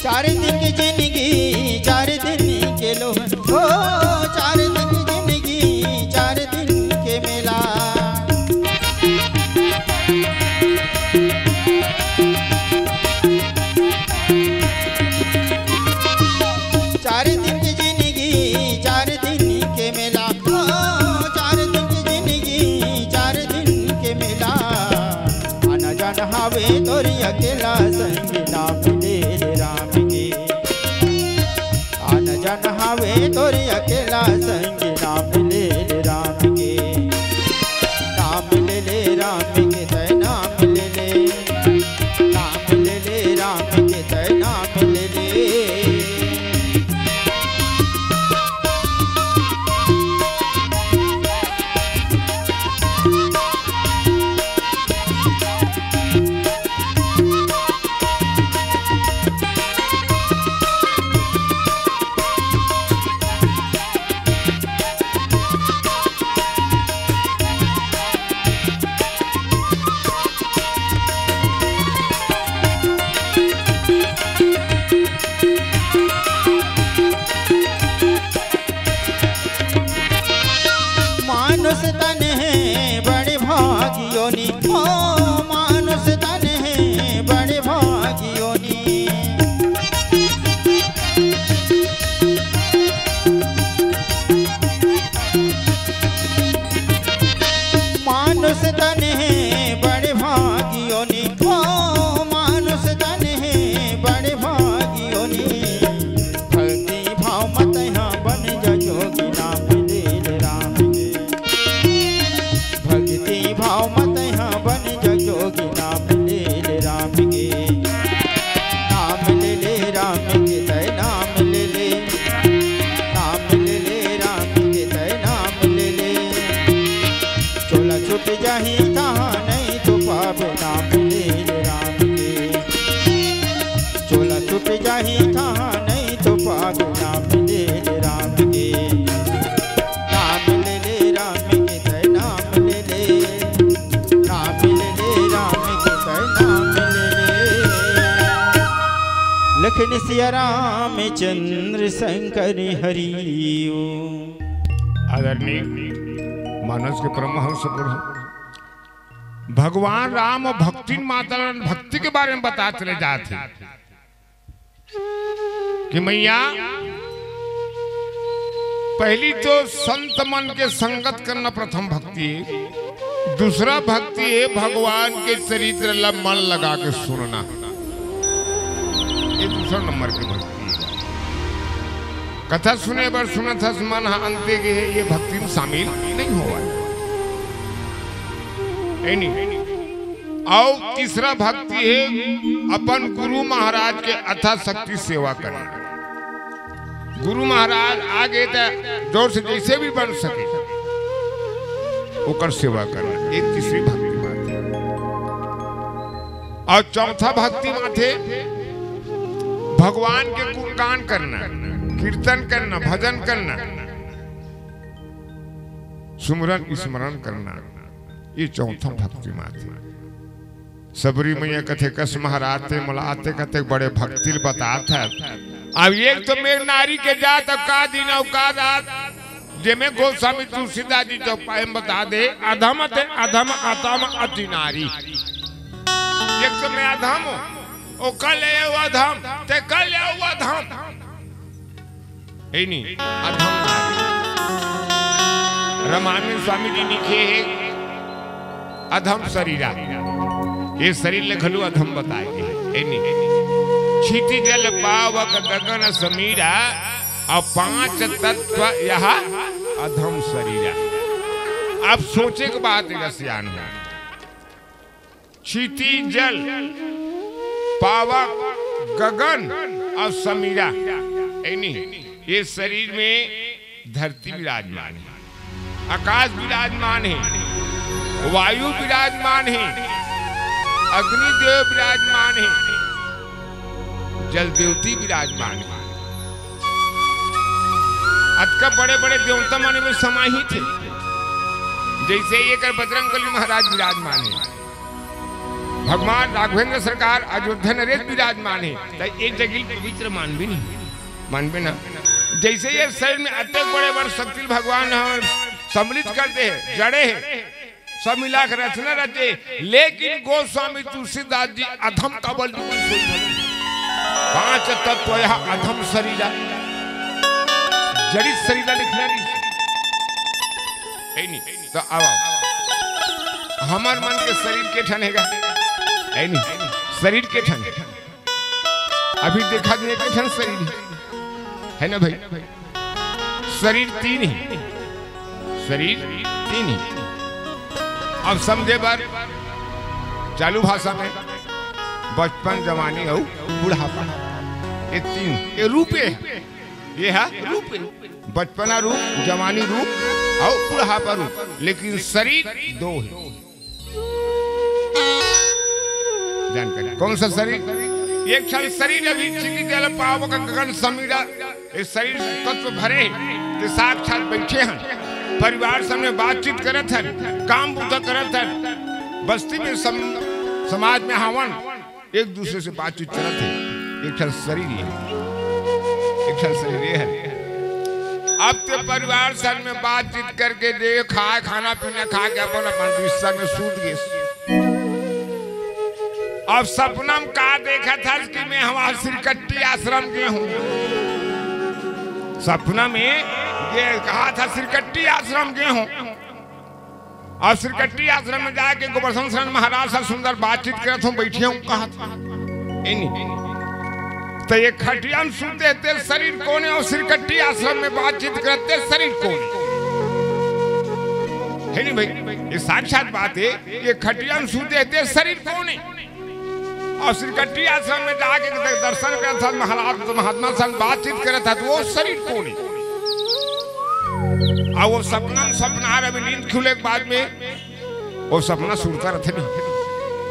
चार दिन के जिंदगी, चार दिन के लो, ओ, चार दिन के जिंदगी, चार दिन के मेला। चार दिन के जिंदगी, चार दिन के मेला, ओ, चार दिन के जिंदगी, चार दिन के मेला। आना जाना हावे तोर अकेला संग, नाम ले ले राम के। आना जाना हावे तोर अकेला संग, नाम ले ले राम के। नाम ले ले राम के तय, नाम ले ले। नाम ले ले राम के तय, नाम ले ले। सिया रामचंद्र शंकर हरि ओम। आदरणीय मानस के परमहंस गुरु भगवान राम भक्तिन माता भक्ति के बारे में बता चले जात हे कि मैया, पहली तो संत मन के संगत करना प्रथम भक्ति हे, दूसरा भक्ति हे भगवान के चरित्र ला मन लगा के सुनना, ये दूसरा नंबर के भक्ति हे। कथा सुने बर सुनत हस मन ह अंते गे हे, ये भक्ति में शामिल नहीं होवय। ए नहीं। अउ तीसरा भक्ति हे अपन गुरु महाराज के यथाशक्ति सेवा करना। गुरु महाराज आगे त जोर से जैसे भी बन सके ओकर सेवा करना, ये तीसरी भक्ति बात हे। अउ चौथा भक्ति बात हे भगवान के गुणगान करना, कीर्तन करना, भजन करना, सुमरन स्मरण करना, ये चौथा भक्ति मात्र। सबरी मैया कथे, "कस महाराज ते मोला आते कते बड़े भक्ति ल बतात हे।" अब एक तो मेर नारी के जात, अब का दिन, अब का रात, जेमे गोस्वामी तुलसीदास जी तो पाए में बता दे, "अधम ते अधम अतम अति नारी।" एक तो मैं अधम हूँ, ओ कल ले वो अधम, ते कल ले वो अधम। ए नहीं, अधम नारी। रामायण में स्वामी जी लिखे हे, अधम शरीरा। ये शरीर ले घलो अधम बताए गे हे। ए नहीं, क्षिति जल पावक गगन समीरा, अउ पांच तत्व यह अधम शरीरा। अब सोचे के बात हे, सियान हो। क्षिति जल पावक गगन अउ समीरा, ए नहीं, ये शरीर में धरती विराजमान हे, आकाश विराजमान हे, वायु विराजमान हे, अग्निदेव विराजमान हे, जल देवती विराजमान हे। अतका बड़े-बड़े देवता मन में समाहित हे, जैसे एकर बजरंगबली महाराज विराजमान हे। भगवान राघवेंद्र सरकार अयोध्या नरेश विराजमान हे, त ये जगह पवित्र मानबे नहीं, मानबे ना। जैसे ये शरीर में अतेक बड़े बड़ शक्ति भगवान ह सम्मिलित कर दे हे, जड़े हे, सब मिला के रचना रचे, लेकिन गोस्वामी तुलसीदास जी अधम काबर लिखिस हे? पांच तत्व यह अधम शरीरा, जड़ित शरीरा लिखना नहीं। ए नहीं। तो अब हमर मन के शरीर के ठन हे गा? ए नहीं, शरीर के ठन। अभी देखा जाए के ठन शरीर हे, हे ना भाई? शरीर तीन हे, शरीर तीन हे। अब समझे बर चालू भाषा में बचपन, जवानी अउ बुढ़ापा, ये तीन, ये रूपे हे। ये हे रूपे। बचपना रूप, जवानी रूप अउ बुढ़ापा रूप, लेकिन शरीर दो हे। जानकारी, कौन सा शरीर? एक ठन शरीर अभी क्षिति जल पावक गगन समीरा, ये शरीर तत्व भरे हे, ते साक्षात बैठे हन, परिवार सामने बातचीत करत हन, काम बुता करत हन, बस्ती में सम-, समाज में हावन, एक दूसरे से बातचीत करत हे, एक ठन शरीर हे, एक ठन शरीर हे। अब ते परिवार सन में बातचीत करके दे, खाए, खाना पीना खा के अपन, अपन बिस्तर में सूत गे। अब सपना में का देखत हस कि मैं हमार सिरकट्टी आश्रम गे हूँ। सपना में ये कहा था, सिरकट्टी आश्रम गे हूँ। अउ सिरकट्टी आश्रम में जाके गोवर्धन शरण महाराज से सुंदर बातचीत करत हूँ, बैठे हूँ, कहत हूँ। ए नहीं। तो ये खटिया में सुते ते शरीर कोन हे अउ सिरकट्टी आश्रम में बातचीत करते शरीर कोन हे? हे नहीं भाई, ये साक्षात बात हे। ये खटिया में सुते ते शरीर कोन हे? अउ सिरकट्टी आश्रम में जाके द-, दर्शन करत हस, महाराज महात्मा संग बातचीत करत हस, वो शरीर कोन हे? अउ वो सपना में, सपना हर अभी नींद खुले के बाद में वो सपना सुरता रथे नहीं,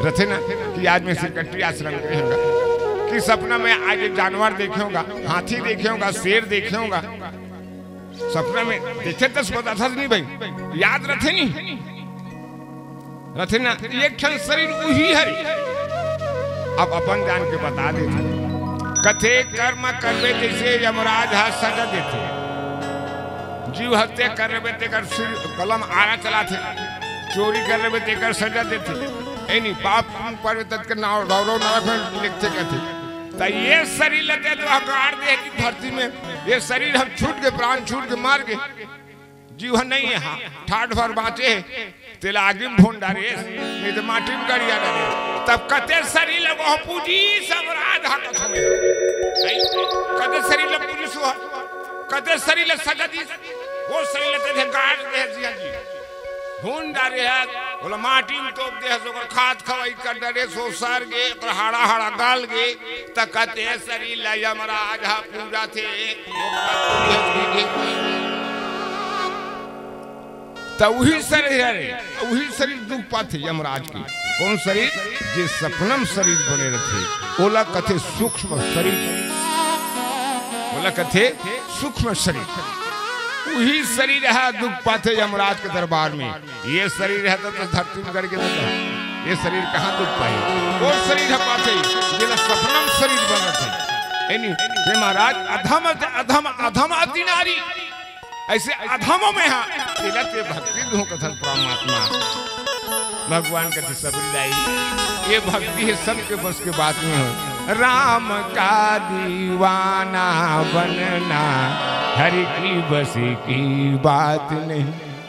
रथे ना कि आज मैं सिरकट्टी आश्रम गे हूँगा, कि सपना में आज एक जानवर देखे हूँगा, हाथी देखे हूँगा, शेर देखे हूँगा, सपना में देखे तो बताथस नहीं भाई, याद रथे नहीं, रथे ना, एक ठन शरीर उही हरे। अब अपन जान के बता देथे, कथे, कर्म करबे जइसे यमराज ह सजा देथे। जीव हत्या कर लेबे तेकर सिर कलम आरा चलाथे, चोरी कर लेबे तेकर सजा देथे। ए नी, पाप पुण्य परबे ततके नाव रौरव नरक में लिखथे कथे। त ये शरीर ल दे दो, गाड़ दे हे धरती में, ये शरीर हम छूट के, प्राण छूट के मर गे, जीव ह नहीं हे, हाँ, ठाठ भर बाँचे हे, तेला आगी में भून डारे, नहीं तो माटी में गड़िया डारे। तब कथे शरीर ल वो पूजिस यमराज ह कथे में। नहीं, कथे शरीर ल पूजिस वो, कथे शरीर ल सजा दिस, वो शरीर ल तेला गाड़ दे हे जिया जी। भून डारे हे, ओला माटी में तोप दे हे, ओकर खाद खवाई कर डारे, सो सर गे, ओकर हाड़ा हाड़ा गल गे, त कथे शरीर ल यमराज ह पूजथे, ओकर बाद पूजथे। त उही शरीर हरे, उही शरीर दुख पाथे यमराज के। कौन शरीर? जे सपना म शरीर बने रथे, ओला कथे सूक्ष्म शरीर, ओला कथे सूक्ष्म शरीर। उही शरीर ह दुख पाथे यमराज के दरबार में। ये शरीर ह त, त धरती में गड़ गे त, ये शरीर कहाँ दुख पाही? वो शरीर ह पाथे, जेला सपना म शरीर बनत हे। ए नी, हे महाराज, अधम, अधम, अधम अति नारी। अइसे अधमों में हा, तेला ते भक्ति दूँ कथस परमात्मा। भगवान कथे सबरी दाई, ये भक्ति हे, सबके बस के बात नहीं होय। राम का दीवाना बनना हरि की बस की बात नहीं।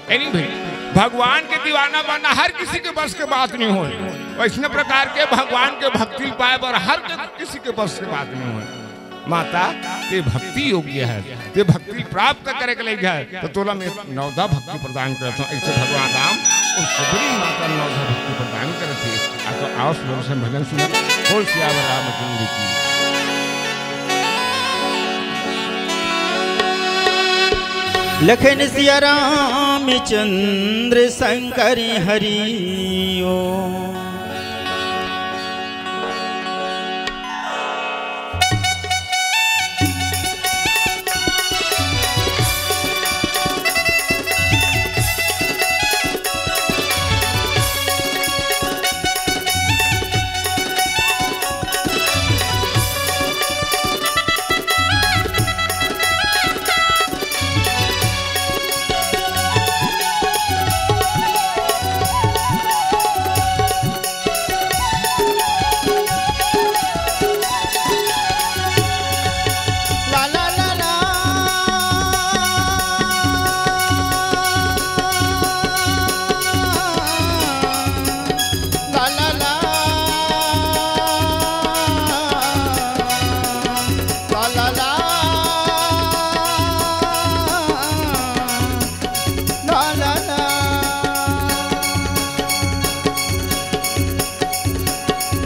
ए नी भाई, भगवान के दीवाना बनना हर किसी के बस के बात नहीं होय। वइसने प्रकार के भगवान के भक्ति पाए बर हर किसी के बस के बात नहीं होय। माता, ते भक्ति योग्य हे, ते भक्ति प्राप्त करे के लायक हे, त तोला मैं नवधा भक्ति प्रदान करत हँव। अइसे भगवान राम अउ सबरी माता नवधा भक्ति प्रदान करत हे। आ तो आओ सुंदर से भजन सुनो। बोल सियावर रामचंद्र की। लखन सिया रामचंद्र शंकर हरि ओम।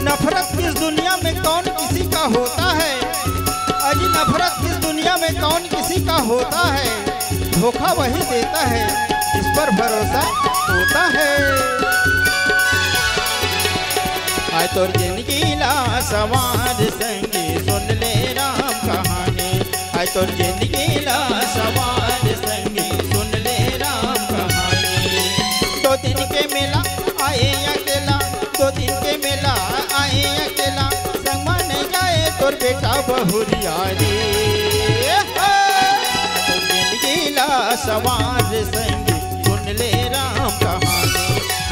नफरत किस दुनिया में कौन किसी का होता है? अजी, नफरत किस दुनिया में कौन किसी का होता है? धोखा वही देता है जिस पर भरोसा होता है। आय तोर जिंदगी ला सवार संगी, सुन ले राम कहानी। आय तोर जिंदगी ला सवार संगी, सुन ले राम कहानी। दो दिन के मेला आए अकेला, दो दिन के मेला आए अकेला, संग मा नहीं जाए तोर बेटा बहुरिया रे। जिंदगी ला सवार संगी, सुन ले राम कहानी।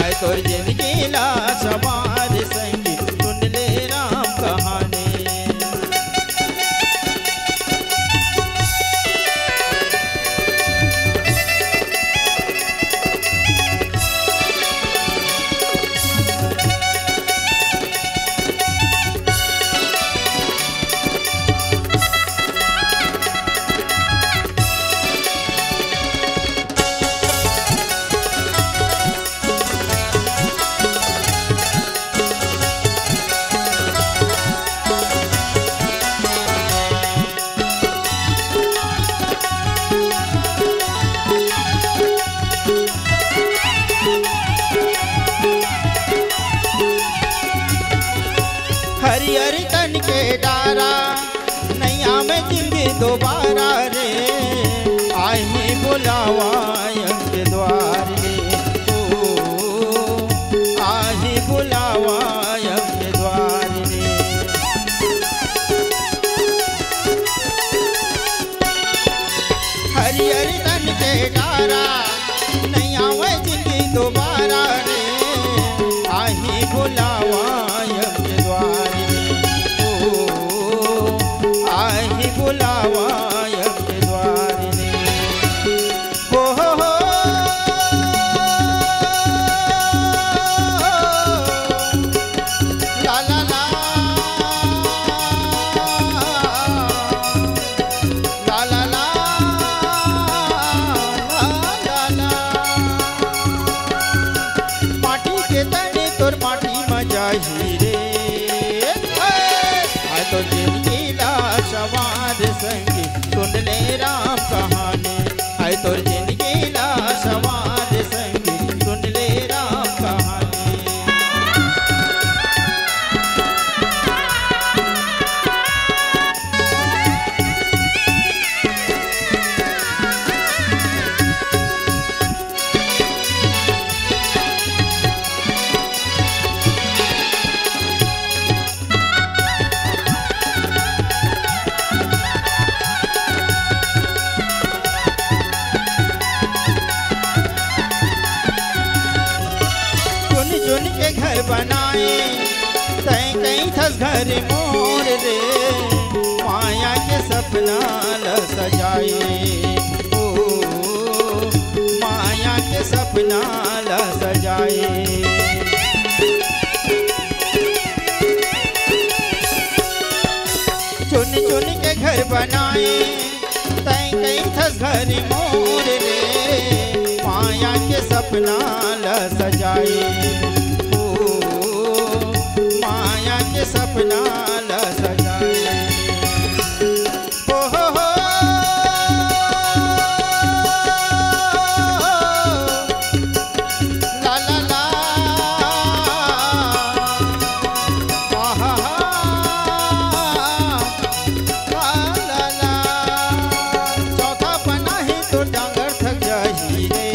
आय तोर जिंदगी ला सवार संगी, सुन ले राम कहानी। हरियर तन के डारा, नैया में जिंदगी दोबारा रे। आही बुलावा अंक द्वार रे, ओ, आही बुलावा अंक द्वार रे। डारा, नइ आवय जिनगी दोबारा रे, आही बुलावा अब के द्वारी रे। ओ, आही बुलावा अब के द्वारी रे। ओ हो हो। ला ला ला। ला ला ला, ला ला ला। माटी के तने तोर माटी म जाही रे। आय तोर जिनगी ला सवार संगी, सुन ले राम कहानी। आय तोर जिनगी ला सवार संगी, सुन ले राम कहानी। चुन चुन के घर बनाए, तैं कहिथस घर मोर रे, माया के सपना ल सजाए। ओ, माया के सपना ल सजाए। चुन चुन के घर बनाए, तैं कहिथस घर मोर रे, माया के सपना ल सजाए। ओ, माया के सपना ल सजाए। ओ हो हो। ला ला ला। आहा हा। ला ला ला। चौथा पन्ना ही तोर जांगर थक जाही रे।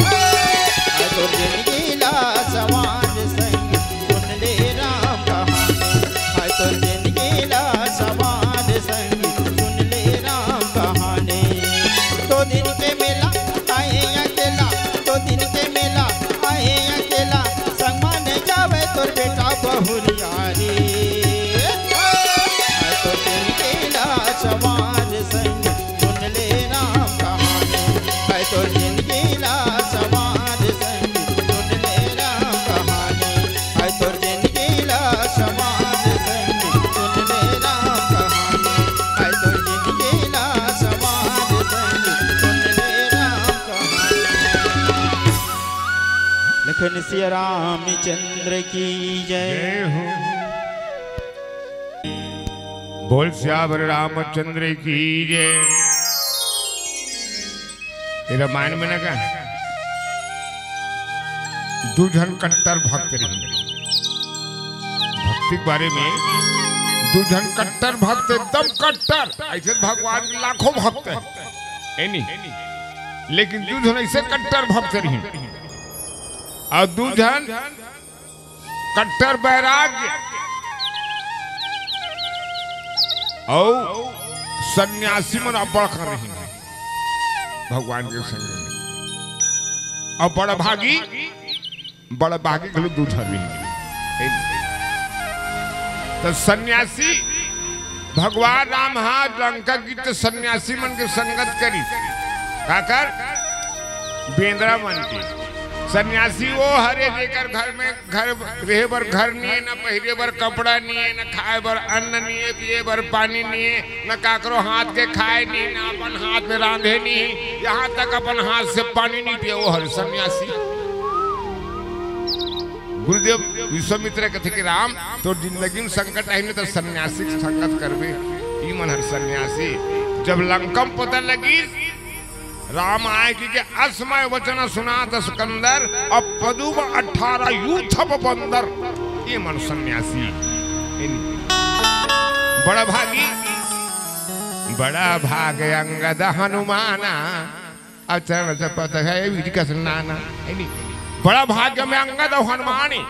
आय तोर जिनगी ला सवार संग, सुन ले राम कहानी। आय तोर जिनगी ला सवार संग, सुन ले राम कहानी। दो दिन के मेला आए अकेला, दो दिन के मेला आए अकेला, संग मा नइ जावय तोर बेटा बहुरिया रे। आय तोर जिनगी ला सवार संग, सुन ले राम कहानी। आय तोर जिनगी ला सवार संग, सुन ले राम कहानी। आय तोर जिनगी ला सवार संग, सुन ले राम कहानी। आय तोर जिनगी ला सवार संग, सुन ले राम कहानी। लखन सिया रामचंद्र की जय। जय हो। बोल सियावर रामचंद्र की जय। ये रामायण में ना का, दू झन कट्टर भक्त रहिन। भक्ति के बारे में, दू झन कट्टर भक्त, एकदम कट्टर, अइसे भगवान के लाखों भक्त हे, हे नी? लेकिन दू झन अइसे कट्टर भक्त रहिन, अउ दू झन कट्टर वैराग्य अउ सन्यासी मन अब्बड़ कन रहिन भगवान के संग में। अउ बड़ भागी, बड़ भागी घलो दू झन रहिन। त सन्यासी भगवान राम हा लंका गिस त सन्यासी मन के संगत करिस। काकर? बेंदरा मन के। सन्यासी वो हरे जेकर घर में घर रहे बर घर नइ हे, न पहिरे बर कपड़ा नइ हे, न खाए बर अन्न नइ हे, पिए बर पानी नइ हे, न काकरो हाथ के खाए नइ हे, न अपन हाथ में रांधे नइ हे, यहाँ तक अपन हाथ से पानी नइ पिए, वो हरे सन्यासी। गुरुदेव विश्वामित्र कथे कि राम, तोर जिंदगी में संकट आही न, त सन्यासी के संगत करबे, ई मन हरे सन्यासी। जब लंका म पता लगिस, राम आय कि के असमय वचन सुनात सकंदर, अब पदुम अठारह यूथप बंदर, ये मन सन्यासी। बड़ा भागी, बड़ा भाग अंगद हनुमाना, अब चरण से पत है विधि कस नाना, हे नी? बड़ा भाग्य में अंगद अउ हनुमान हे।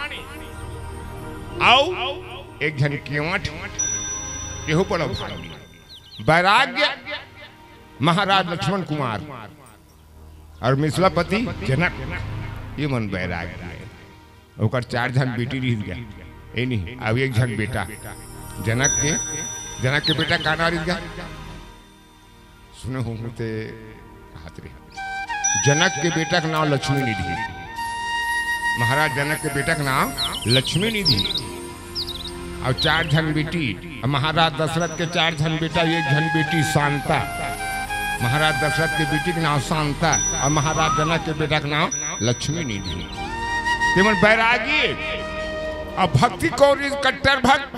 अउ एक झन केवट, एहू बड़ा भाग्य। वैराग्य महाराज लक्ष्मण कुमार। अउ मिथिलापति जनक, ये मन बैरागी हे। ओकर चार झन बेटी रहिस गा, ए नहीं, अब एक झन बेटा। जनक के, जनक के बेटा का नाम रहिस गा? सुने हो ते हाथ रे। जनक के बेटा के नाम लक्ष्मी निधि। महाराज जनक के बेटा के नाम लक्ष्मी निधि। अउ चार झन बेटी, अउ महाराज दशरथ के चार झन बेटा, एक झन बेटी शांता। महाराज दशरथ के बेटी के नाम शांता, अउ महाराज जनक के बेटा के नाम लक्ष्मी निधि। ते मन बैरागी अउ भक्ति कौरी कट्टर भक्त।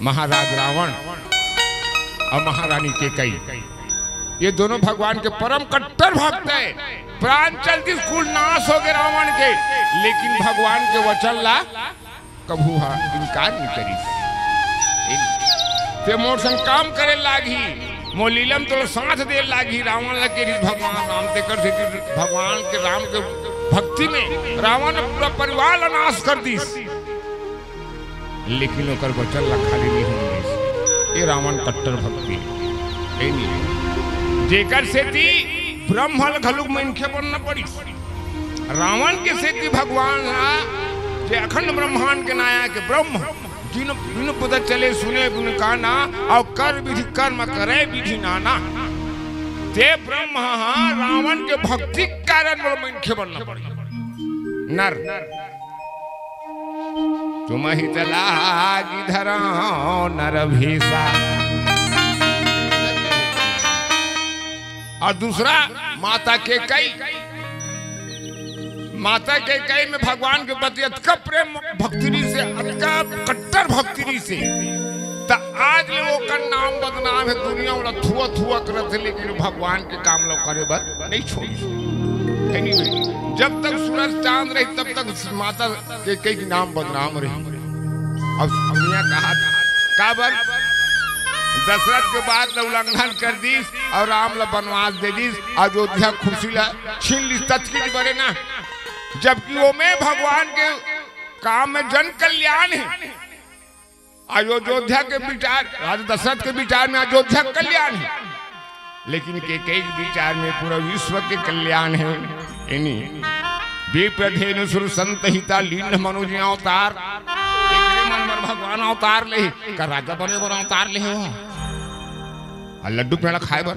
महाराज रावण अउ महारानी केकई, ये दोनों भगवान के परम कट्टर भक्त हे। प्राण चल दिस, कुल नाश हो गे रावण के, लेकिन भगवान के वचन ला कभू हा इनकार नहीं करिस। ते मोर संग काम करे लागही, मोर लीला म तोला साथ दे लागही। रावण ला के रिस भगवान राम, तेकर सेती भगवान के राम के भक्ति में रावण पूरा परिवार ला नाश कर दिस, लेकिन ओकर वचन ला खाली नहीं होने दिस। ये रावण कट्टर भक्ति हे। ए नहीं, जेकर सेती ब्रह्म ल घलुक मनखे बनना पड़िस। रावण के सेती भगवान हा, जे अखंड ब्रह्मांड के नायक हे ब्रह्म, जिन बिनु पता चले सुने बिनु काना, अउ कर विधि कर्म करे विधि नाना। ते ब्रह्म हा रावण के भक्ति के कारण मोला मनखे बनना पड़िस। नर, तुमहि त लागी धरौ नर भेसा। अउ दूसरा माता केकई, माता केकई में भगवान के प्रति अतका प्रेम भक्ति रहिस हे, अतका कट्टर भक्ति रहिस हे, त आज ले ओकर नाम बदनाम हे, दुनिया वाला थुआ थुआ करत हे, लेकिन भगवान के काम ला करे बर नहीं छोड़िस। Anyway, जब तक सूरज चांद रही तब तक माता केकई के नाम बदनाम रही। अब दुनिया कहा था, काबर? दशरथ के बात ला उल्लंघन कर दिस अउ राम ला बनवास दे दिस, अयोध्या खुशी ला छीन लिस, ततकी बरे ना। जबकि ओमे भगवान के काम में जन कल्याण हे। अयोध्या के विचार, राजा दशरथ के विचार में अयोध्या कल्याण हे, लेकिन केकई के विचार में पूरा विश्व के कल्याण हे। इनी विप्रधेनु सुर संत हिता लीन मनुज अवतार। एकरे मन बर भगवान अवतार ले, का राजा बने बर अवतार ले हो? अउ लड्डू पेड़ा खाए बर,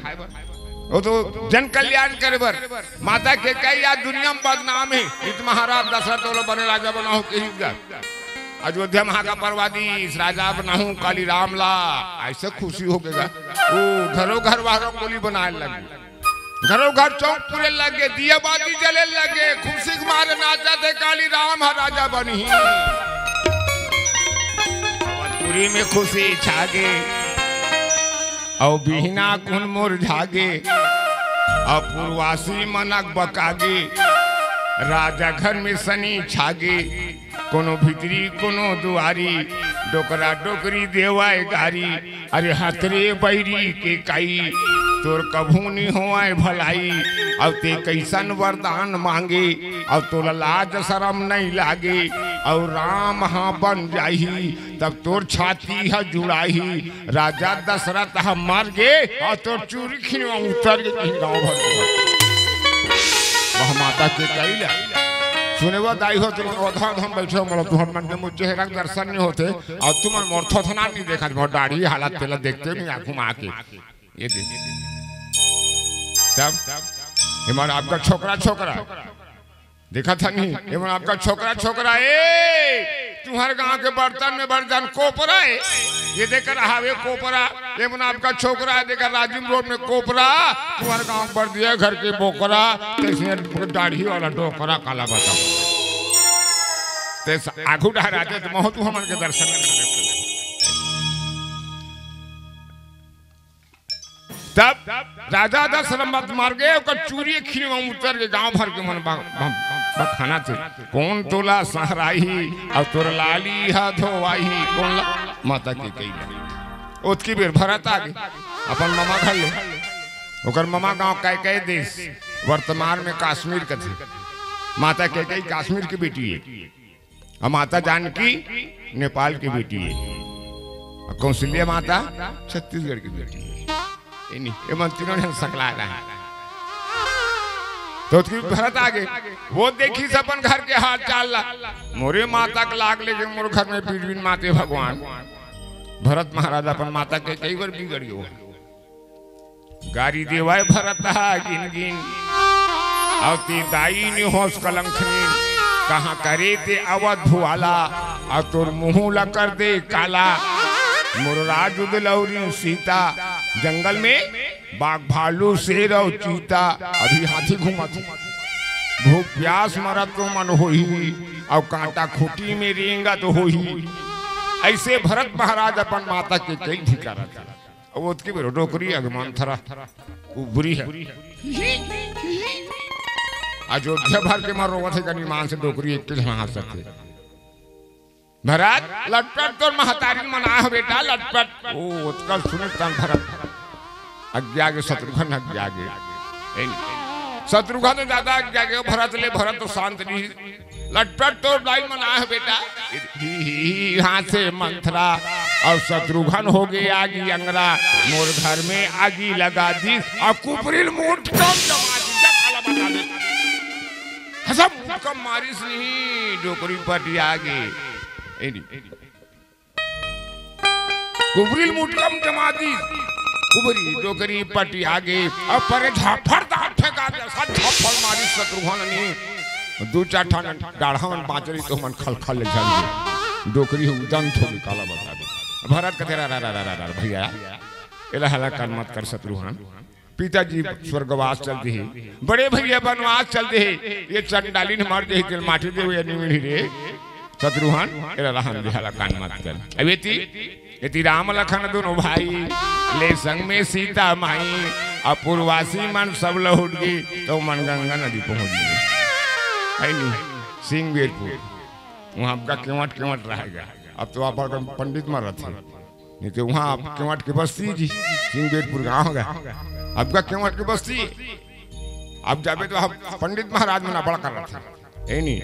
वो तो जन कल्याण करे बर। माता केकई आज दुनिया में बदनाम हे, इत महाराज दशरथ ओला बने राजा बनाहूं कहिस गा। अयोध्या महाका परवादी इस राजा बनाहूं काली राम ला, अइसे खुशी हो गे गा। वो घरो घर वह रंगोली बनाए लगे, घरो घर चौक पुरे लगे, दिया बाती जले लगे, खुशी के मारे नाचथे काली राम हा राजा बनही। अवधपुरी में खुशी छागे, अउ बिहना कुन मुरझागे, अउ पुरवासी मन अकबकागे, राजा घर में सनी छागे। कोनो भीतरी कोनो दुआरी, डोकरा डोकरी देवाय गारी। अरे हतरे बैरी केकई, तोर कभू नी होवाय भलाई। अउ ते कइसन वरदान मांगे, अउ तोला लाज सरम नहीं लागे। अउ राम हा बन जाही, तब तोर छाती हा जुड़ाही। राजा दशरथ हा मर गे, अउ तोर चूरी खिनवा उतर गे, कहीं गाँव भर के। वह माता केकई ला सुने बर दाई हो, तुमन ओधा ओधा में बैठे हो, मतलब तुमन मन के मोर चेहरा के दर्शन नहीं होथे, अउ तुमन मोर थोथना नहीं देखत, मोर दाढ़ी हालत तेला देखते नहीं आँखों में आके। ये दे। तब ये मन आपका छोकरा, छोकरा। देखत हन नहीं, ये मन आपका छोकरा, छोकरा, ए, तुम्हर गांव के बर्तन में बर्तन कोपरा हे। ये देख रहा वे कोपरा, ये मन आपका छोकरा हे, देखा राजिम रोड में कोपरा, तुम्हर गांव बर दिया घर के बोकरा, तइसने दाढ़ी वाला डोकरा काला बताओ। ते स-, आगू डहर आते तो महू तुमन के दर्शन कर देते। तब राजा दशरथ मर गे, ओकर चूरी खिनवा उतर गे, गांव भर के मन बा-, बा-, बखानथे। कोन तोला सहराही, अउ तोर लाली हा धोवाही, कोन ला? माता केकई ला। ओतकी बेर भरत आ गे, अपन ममा घर ले। ओकर ममा गांव कैकई देश, वर्तमान में कश्मीर कथे। माता केकई कश्मीर के बेटी हे। अउ माता जानकी नेपाल के बेटी हे, अउ कौशल्या माता छत्तीसगढ़ के बेटी हे। इनी, ये मन तीनों झन सकला रहा। ओतकी भरत आगे, वो देखिस अपन घर के हाल चाल ला। मोरे माता के लाग लेगे मोर घर में बिन बिन माते भगवान। भरत महाराज अपन माता के कई बार बिगड़ गयो। गारी देवय भरत हा गिन गिन, अउ ते दाई ने होस कलंखनी, कहाँ करे ते अवध भुआला, अउ तोर मुँह ला कर दे काला। मोर राज उद लउरी सीता, जंगल में बाघ भालू शेर अउ चीता, अभी हाथी घूमत हे। भूख प्यास मरत तो मन होही, अउ कांटा खूंटी में रेंगत होही। अइसे भरत महाराज अपन माता के कई धिकारत हे। अब ओतकी बेर डोकरी अगमन थरा कुबरी हे। अयोध्या भर के मार रोवत हे, कनी मान से डोकरी एक के हाँस सकथे। भरत, लटपट तोर महतारी मना हो बेटा, लटपट। ओ, ओतका सुने तन भरत अज्ञा गे, शत्रुघ्न अज्ञा गे। ए, शत्रुघ्न तो ज्यादा अज्ञा गे, भरत ले, भरत तो शांत नहीं। लटपट तोर दाई मना हो बेटा। ही, ही, ही, हाँसे मंथरा, अउ शत्रुघ्न हो गे आगी अंगरा, मोर घर में आगी लगा दिस, अउ कुबरी ल मुटकम जमा दिस, जा काला बता दे। हसम मुटकम मारिस नहीं, डोकरी पटिया गे। ए नी। कुबरी ल मुटकम जमा दिस, कुबरी डोकरी पटिया गे, अउ परे झापड़ दार फेंका दे, सब झापड़ मारिस शत्रुघ्न नहीं। दू चार ठन डाढ़ा मन बाँचे रही तो मन खलखल ले झन गे। डोकरी ह उदंत हो गे, काला बता दे। भरत कथे, "रा, रा, रा, भैया, एला हलाकान मत कर शत्रुघ्न।" पिताजी स्वर्गवास चल दिहे, बड़े भैया बनवास चल दिहे, ये चंडालिन मर जही, तेल माटी देवे या निमिन ही रे। शत्रुघ्न, एला रहन दे, हलाकान मत कर। अब एती, एती राम लखन दोनों भाई, ले संग में सीता माई, अउ पुरवासी मन सब लहुट गे, तो मन गंगा नदी पहुंच गे। है नी, सिंगबेरपुर, वहाँ आपका केवट केवट रहेगा। अब तो आप पंडित मर रहे थे। नहीं तो वहाँ आप केवट के बस्ती जी, सिंगबेरपुर गाँव गए। आपका केवट के बस्ती। अब जाबे तो हम पंडित महाराज मन बड़ा कर रहा था। ए नी,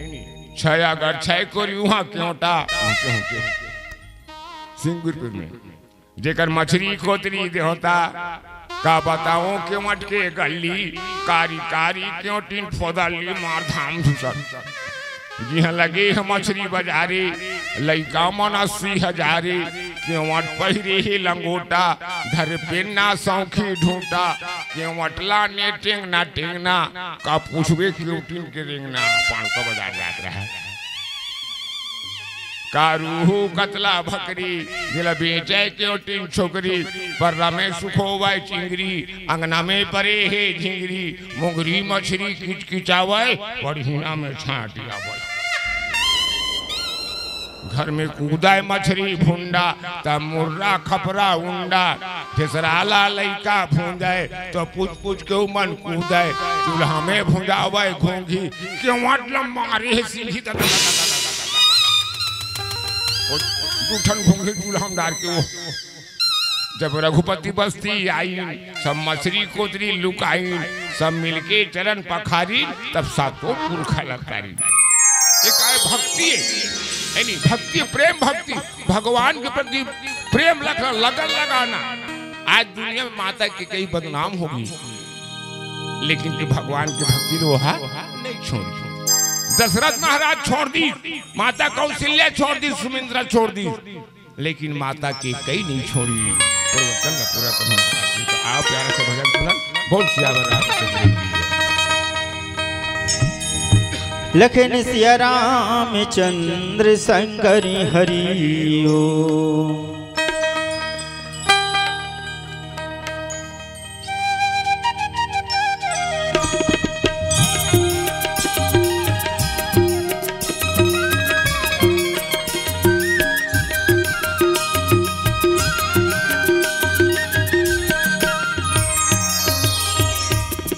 छय अगर छय कोरी वहाँ केवटा, वहाँ केवट, केवट। सिंगबेरपुर में। जेकर मछरी कोतरी देवता, का बताओ केवट के गल्ली, कारी कारी केवटिन फोदली मार धाम धुसर। जिहाँ लगे हे मछरी बजारे, लइका मन अस्सी हजारे, केवट पहिरे हे लंगोटा, धरे पेन्ना सौखी ढूंटा, केवट ला ने टेंगना टेंगना, का पूछबे केवटिन के रेंगना, पान का बजार जात रहा। कारू हो कतला भकरी, जेला बेचे केवटिन छोकरी, पर्रा में सुखोवय चिंगरी, अंगना में परे हे झिंगरी, मोंगरी मछरी किचकिचावय, पड़हिना में छांटी आवय। घर में कूदय मछरी भुंडा, त मुर्रा खपरा उंडा, ठेसरा ला लइका भूंजय, तो पूछ पूछ के उमन कूदय, चूल्हा में भुंजावय घोंघी, केवट ल मारे हे सींगी, त दू ठन घोंघी चूल्हा में डार के वो जब रघुपति बस्ती आइन, सब मछरी कोतरी लुकाइन, सब मिलके चरण पखारिन, तब सातों पुरखा लतारिन। ये काय भक्ति हे? यानी भक्ति, प्रेम भक्ति, भगवान के प्रति प्रेम लग-, लगन लगाना। आज दुनिया में माता के कई बदनाम होगी, लेकिन कि भगवान के भक्ति ला ओहा नहीं छोड़ी। दशरथ महाराज छोड़ दिस, माता कौशल्या छोड़ दिस, सुमित्रा छोड़ दिस, लेकिन माता के कई नहीं छोड़ी। प्रवचन ला पूरा करना। तो आओ प्यारा सा भजन सुनन। बोल सियावर रामचंद्र की जय। लखन सिया रामचंद्र शंकर हरि ओ।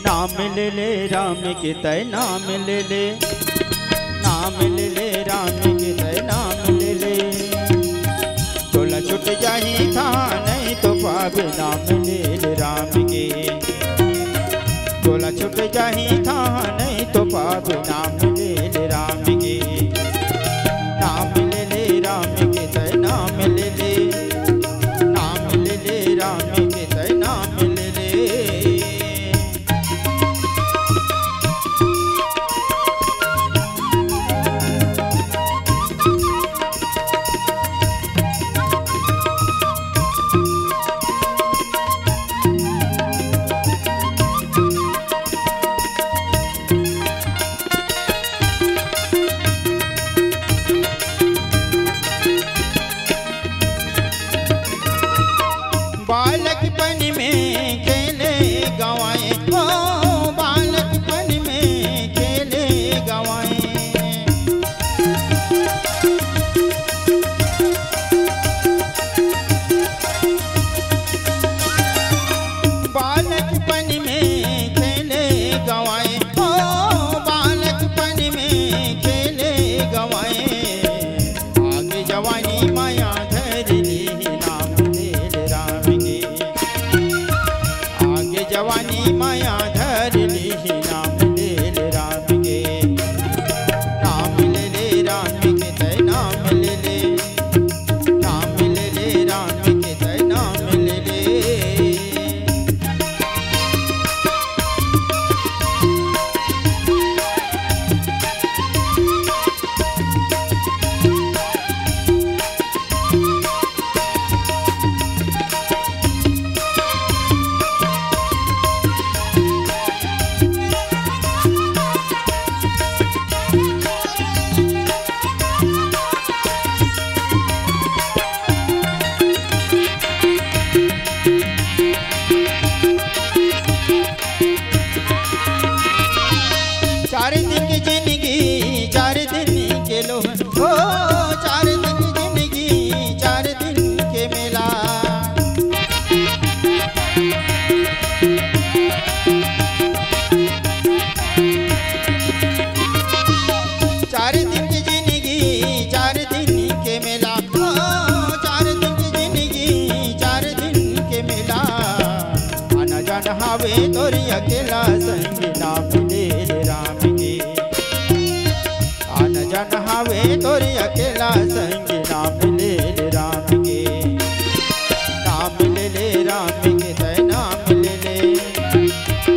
नाम ले ले राम के तय, नाम ले ले, नाम ले ले राम के तय, नाम ले ले। चोला छूट जाही था नहीं तो पाबे, नाम ले ले राम के। चोला छूट जाही था नहीं तो पाबे, नाम ले ले राम के। नाम ले ले राम के तय, नाम ले ले, नाम ले ले राम के तय, नाम ले ले। भवानी माया धर लीही नाम ले ले राम के, नाम ले ले राम के, तै नाम ले ले, नाम ले ले राम के, तै नाम ले ले। चार दिन के जिंदगी, चार दिन के लोहन, ओ, चार दिन के जिंदगी, चार दिन के मेला। चार दिन के जिंदगी, चार दिन के मेला, ओ, चार दिन के जिंदगी, चार दिन के मेला। आना जाना हावे तोर अकेला, संग ना मिले रे राम के। आना जाना हावे तोर अकेला, संग ना मिले रे राम के। नाम ले ले राम के, तै नाम ले ले,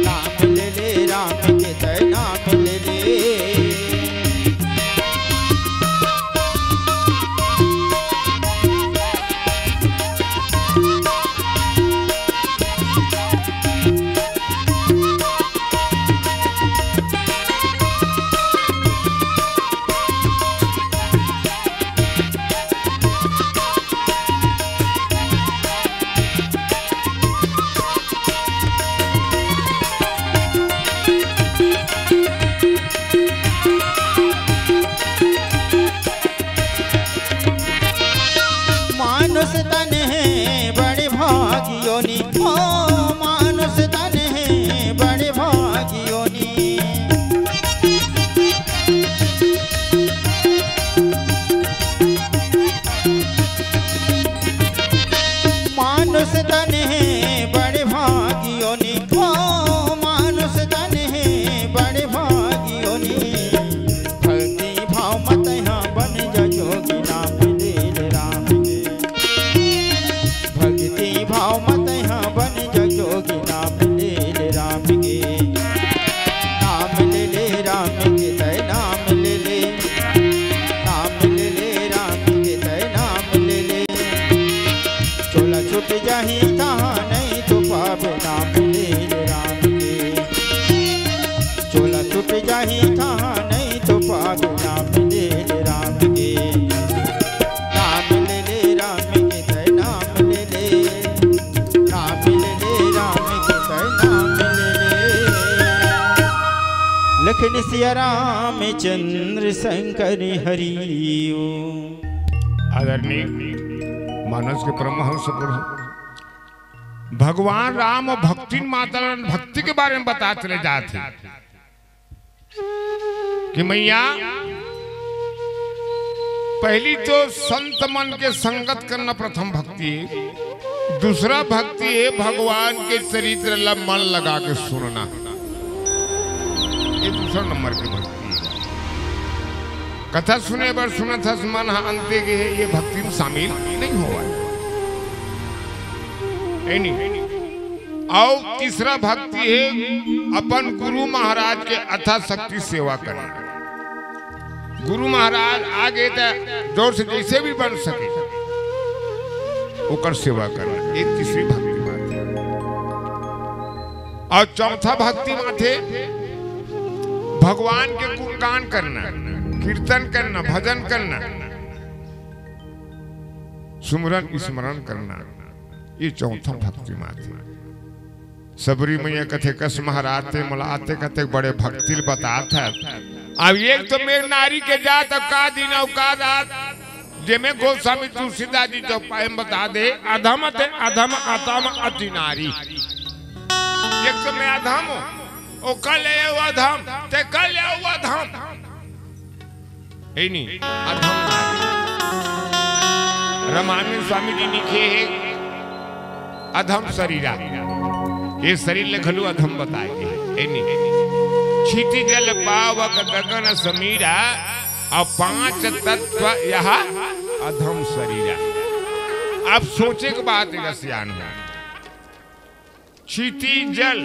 नाम ले ले राम के, तै नाम ले ले। मानुष तन हे बड़े भागियोनी, ओ मानुष तन हे बड़े भागियोनी। मानुष तन हे बड़े भागियोनी, ओ मानुष तन हे बड़े भागियोनी। भक्ति भाव म तैहा बन जा जोगी, नाम ले ले राम के। भक्ति भाव म तैहा बन जा जोगी, नाम ले ले राम के। नाम ले ले राम के, तै नाम ले ले। नाम ले ले राम के, तै नाम ले ले। चोला छूट जाही तहाँ नहीं तो पाबे, नाम ले ले राम के। चोला छूट जाही तहाँ नहीं तो पाबे, नाम ले ले राम के। नाम ले ले राम के, तै नाम ले ले। नाम ले ले राम के, तै नाम ले ले। लखन सिया रामचंद्र शंकर हरि ओम। आदरणीय मानस के परमहंस प्रभु भगवान राम भक्तिन माता राम भक्ति के बारे में बतात चले जात हे कि मैया, पहली तो संत मन के संगत करना प्रथम भक्ति हे, दूसरा भक्ति हे भगवान के चरित्र ला मन लगा के सुनना, ये दूसरा नंबर की भक्ति हे। कथा सुने बर सुनत हस, मन ह अंते गे हे, ये भक्ति में शामिल नहीं होवय। ए नहीं। अउ तीसरा भक्ति हे अपन गुरु महाराज के यथाशक्ति सेवा करना। गुरु महाराज आगे त जोर से जैसे भी बन सके, ओकर सेवा करना, ये तीसरी भक्ति बात हे। अउ चौथा भक्ति बात हे भगवान के गुणगान करना, कीर्तन करना, भजन करना, सुमरन स्मरण करना, ये चौथा भक्ति बात हे। सबरी मैया कथे, कस महाराज ते मोला आते कते बड़े भक्ति ल बतात हे। अब एक तो मेर नारी के जात, अब का दिन, अब का रात, जेमे गोस्वामी तुलसीदास जी तो पाए में बता दे, अधम ते अधम अतम अति नारी। एक तो मैं अधम हूँ, ओ कल ए वो अधम, ते कल ए वो अधम। हे नहीं, अधम नारी। रामानंद स्वामी जी लिखे हे, अधम शरीरा। ये शरीर ले घलो अधम बताए गे हे, ए नी? क्षिति जल पावक गगन समीरा, अउ पांच तत्व यह अधम शरीरा। अब सोचे के बात हे, सियान हो। क्षिति जल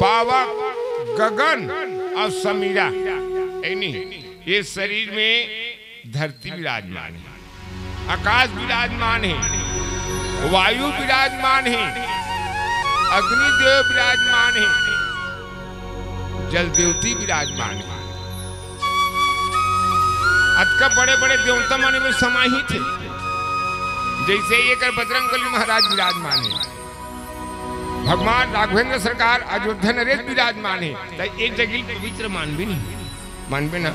पावक गगन अउ समीरा, ए नी? ये शरीर में धरती विराजमान हे, आकाश विराजमान हे, वायु विराजमान हे, अग्निदेव विराजमान हे, जल देवती विराजमान हे। अतका बड़े-बड़े देवता मन में समाहित हे, जइसे एकर बजरंग बली महाराज विराजमान हे, भगवान राघवेंद्र सरकार अयोध्या नरेश विराजमान हे, त एक जगह पवित्र मानबे नहीं, मानबे ना।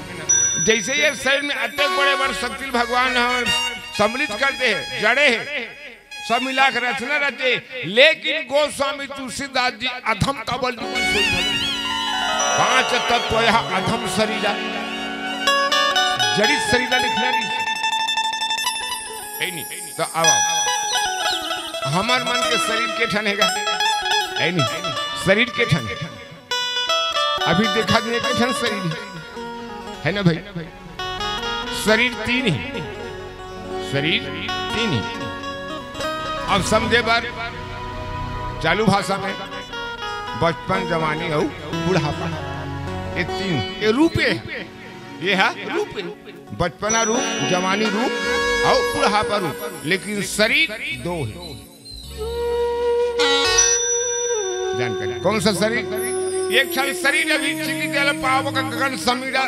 जइसे ये शरीर में अतेक बड़े बड़ शक्ति भगवान ह सम्मिलित कर दे हे, जड़े हे, सब मिला के रचना रचे, लेकिन गोस्वामी तुलसीदास जी अधम काबर लिखिस होही? पांच तत्व यह अधम शरीरा, जड़ित शरीरा लिखना नहीं। ए नी? त अब हमर मन के शरीर के ठन हे गा? ए नी? शरीर के ठन हे। अभी देखा जाए के ठन शरीर हे, हे ना भाई? शरीर तीन हे, शरीर तीन हे। अब समझे बर चालू भाषा में बचपन, जवानी अउ बुढ़ापा, ये तीन, ये रूपे हे, ये हे रूपे। बचपना रूप, जवानी रूप अउ बुढ़ापा रूप, लेकिन शरीर दो हे। जानकारी, कौन सा शरीर? एक ठन शरीर अभी क्षिति जल पावक गगन समीरा,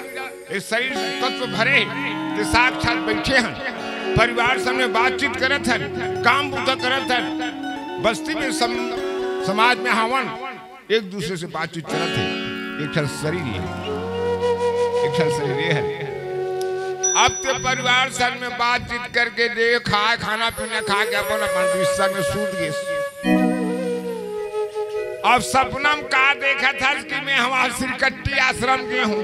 ये शरीर तत्व भरे हे, ते साक्षात बैठे हन, परिवार सामने बातचीत करत हन, काम बुता करत हन, बस्ती में सम-, समाज में हावन, एक दूसरे से बातचीत करत हे। एक ठन शरीर ये, एक ठन शरीर ये हे। अब ते परिवार साथ में बातचीत करके दे, खाए, खाना पीना खा के अपन, अपन बिस्तर में सूत गे। अब सपना में का देखत हस कि मैं हमार सिरकट्टी आश्रम गे हूँ।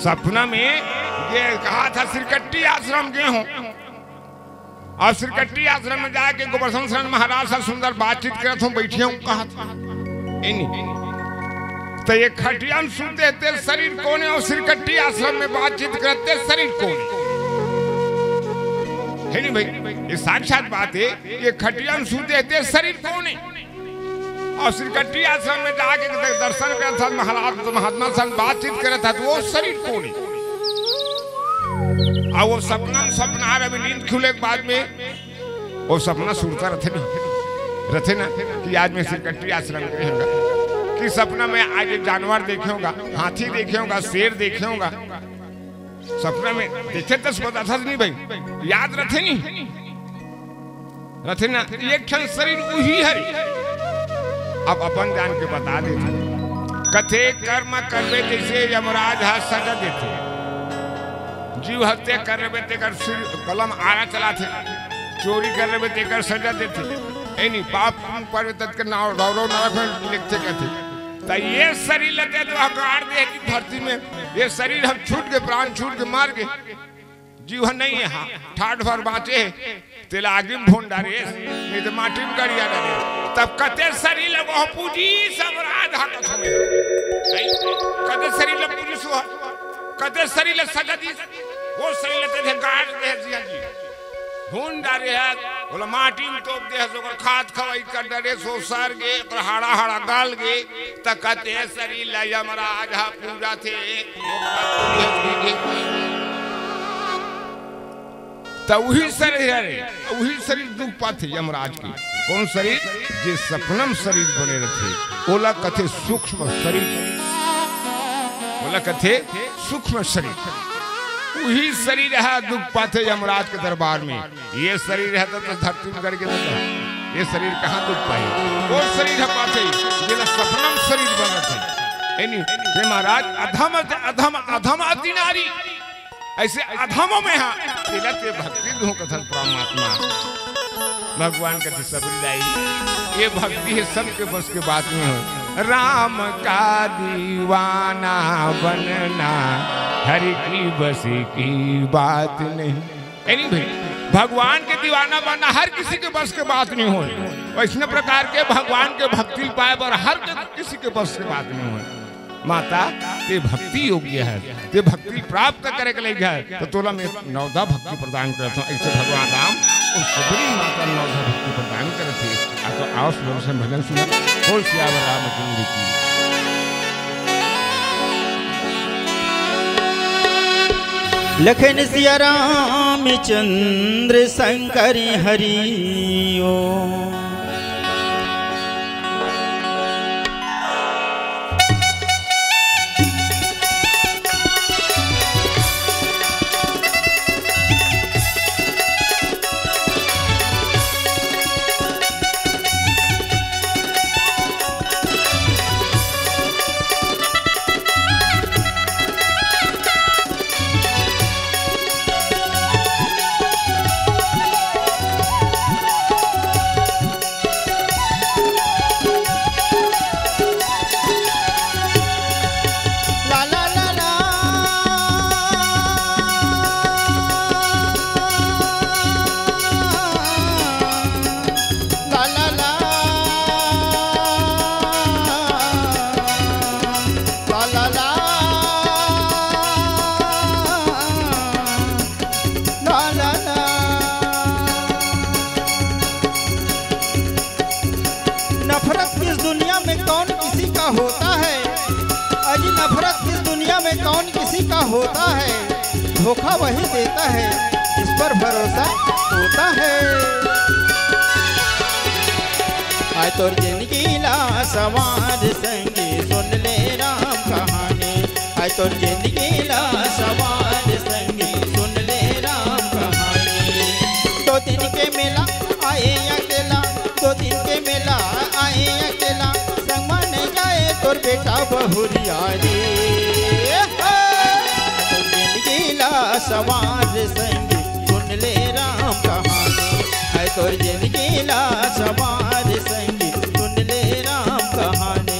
सपना में ये कहा था, सिरकट्टी आश्रम गे हूँ। अउ सिरकट्टी आश्रम में जाके गोबरसन शरण महाराज से सुंदर बातचीत करत हूँ, बैठे हूँ, कहा था। ए नी। त ये खटिया में सुते ते शरीर कोन हे अउ सिरकट्टी आश्रम में बातचीत करत ते शरीर कोन हे? हे नी भाई, ये साक्षात बात हे। ये खटिया में सुते ते शरीर कोन हे? अउ सिरकट्टी आश्रम में जाके द-, दर्शन करत हस महाराज, त महात्मा संग बातचीत करत हस, त वो शरीर कोन हे? अउ वो सपना में सपना, अभी नींद खुले के बाद में वो सपना सुरता रथे नहीं, रथे ना कि आज मैं सिरकट्टी आश्रम गे हूँ, कि सपना में आज एक जानवर देखे हूँ गा, हाथी देखे हूँ गा, शेर देखे हूँ गा। सपना में देखे त बताथस नहीं भाई, याद रथे नहीं, रथे ना, एक ठन शरीर उही हरे। अब अपन जान के बता देथे। कथे कर्म करबे जइसे यमराज ह सजा देथे। जीव हत्या करबे तेकर सिर कलम आरा चलाथे। चोरी करबे तेकर सजा देथे। ए नी, पाप पुण्य परबे ततके नाव रौरव नरक में लिखथे कथे। त ये शरीर ल दे दो, गाड़ दे हे धरती में। ये शरीर हम छूट के, प्राण छूट के, मर गे। जीव ह नहीं हे, हाँ, ठाठ भर बाँचे हे, तेला आगी में भून डारे, नहीं त माटी में गड़िया डारे। तब कते शरीर ल वो पूजिस यमराज ह कथे में। नहीं, कते शरीर ल पूजिस वो, कते शरीर ल सजा दिस, वो शरीर ल ते गाड़ दे हे जिया जी। भून डारे हे, ओला माटी में तोप दे हे, ओकर खात खवाई कर डारे, सो सर गे, ओकर हाड़ा हाड़ा गल गे, त कते शरीर ल यमराज ह पूजथे। त उही शरीर हरे, उही शरीर दुख पाथे यमराज के। कौन शरीर? जे सपना में शरीर बने रथे, ओला कथे सूक्ष्म शरीर। ओला कथे सूक्ष्म शरीर। उही शरीर ह दुख पाथे यमराज के दरबार में। ये शरीर ह त, त धरती में गड़ के बता। ये शरीर कहाँ दुख पाही? वो शरीर ह पाथे, जेला सपना में शरीर बनत हे। ए नी, हे महाराज, अधम, अधम, अधम अति नारी। अइसे अधमों में हा, तेला ते भक्ति धो कथस परमात्मा। भगवान कथे सबरी दाई, ये भक्ति हे, सबके बस के बात नहीं हो। राम का दीवाना बनना हर की बस की बात नहीं। ए नी भाई, भगवान के दीवाना बनना हर किसी के बस के बात नहीं हो। वइसने प्रकार के भगवान के भक्ति पाए बर हर के, किसी के बस के बात नहीं होय। माता, ते भक्ति योग्य हे, ते भक्ति प्राप्त करे के लइक हे, त तोला मैं नवधा भक्ति प्रदान करत हंव। अइसे भगवान राम अउ सबरी माता नवधा भक्ति प्रदान करत हे। आ तो आओ सुंदर से भजन सुनो। बोल सियावर रामचंद्र की। लखन सिया रामचंद्र शंकर हरि ओम। नफरत किस दुनिया में कौन किसी का होता है? अजी, नफरत किस दुनिया में कौन किसी का होता है? धोखा वही देता है जिस पर भरोसा होता है। आय तोर जिंदगी ला सवार संगी, सुन ले राम कहानी। आय तोर जिंदगी ला सवार संगी, सुन ले राम कहानी। दो दिन के मेला आए अकेला, दो दिन के मेला आए अकेला, संग मा नहीं जाए तोर बेटा बहुरिया रे। जिंदगी ला सवार संगी, सुन ले राम कहानी। आय तोर जिंदगी ला सवार संगी, सुन ले राम कहानी।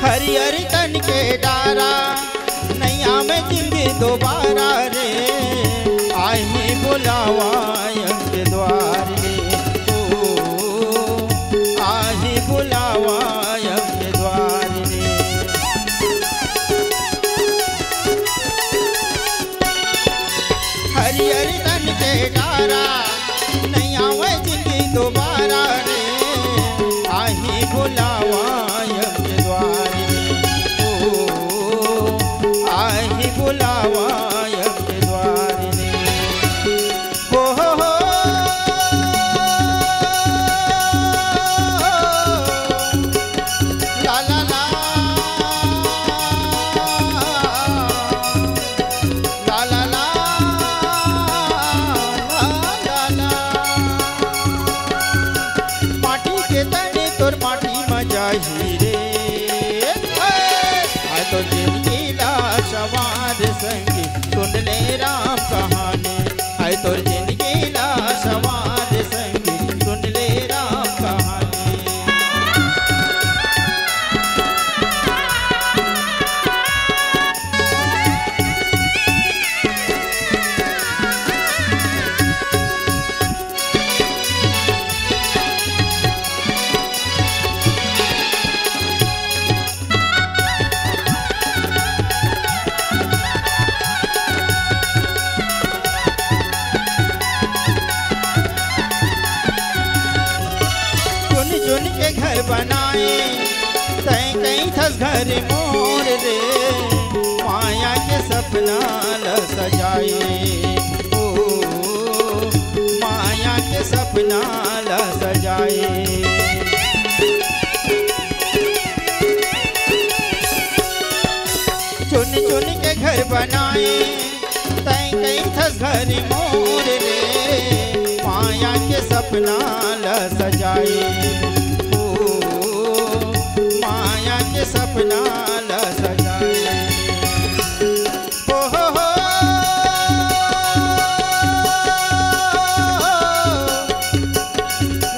हरियर तन के डारा, नैया में जिंदगी दोबारा रे, आही बुलावा अंग के द्वार रे, ओ, आही बुलावा अंग के द्वार रे। हरियर तन के डारा, नहीं आवे जिंदगी दोबारा रे, आही बुलावा अंग के द्वार रे, ओ, आही बुलावा अंग के द्वार रे। हो, हो, हो। ला, ला, ला। ला, ला, ला। ला, ला, ला। माटी के तने तोर माटी म जाही रे। आय तोर जिंदगी ला सवार संगी, सुन ले राम कहानी। आय तोर जिंदगी ला सवार संगी, सुन ले राम कहानी। चुन चुन के घर बनाए, तैं कहीं थस घर मोर रे, माया के सपना ल सजाए, ओ, माया के सपना ल सजाए। बनाए, तैं कहिथस घर मोर रे, माया के सपना ल सजाए। ओ, माया के सपना ल सजाए। ओ हो हो।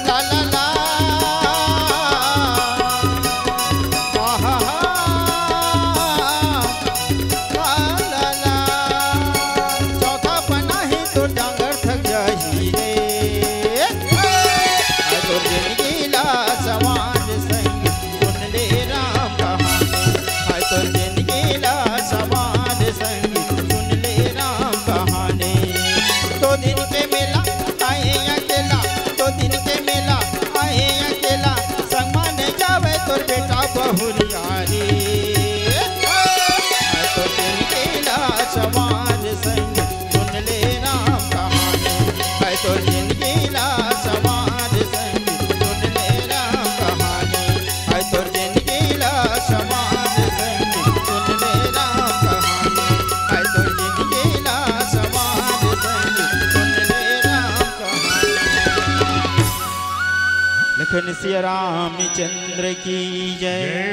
ला ला ला। आहा हा। ला ला ला। चौथा पन्ना ही तो डांगर थक जाही रे। हाय तोर जिंदगी ला सवार संग सुन ले राम कहानी। हाय तोर जिंदगी ला सवार संग सुन ले राम कहानी। दो दिन के मेला आए अकेला, दो दिन के मेला आए अकेला, संग मा नइ जावे तोर बेटा बहुरिया रे। हाय तोर जिंदगी ला सवार संग सुन ले राम कहानी। हाय तोर जिंदगी ला सवार संग सुन ले राम कहानी। हाय तोर जिंदगी ला सवार संग सुन ले राम कहानी। हाय तोर जिंदगी ला सवार संग सुन ले राम कहानी। लखन सिया रामचंद्र की जय।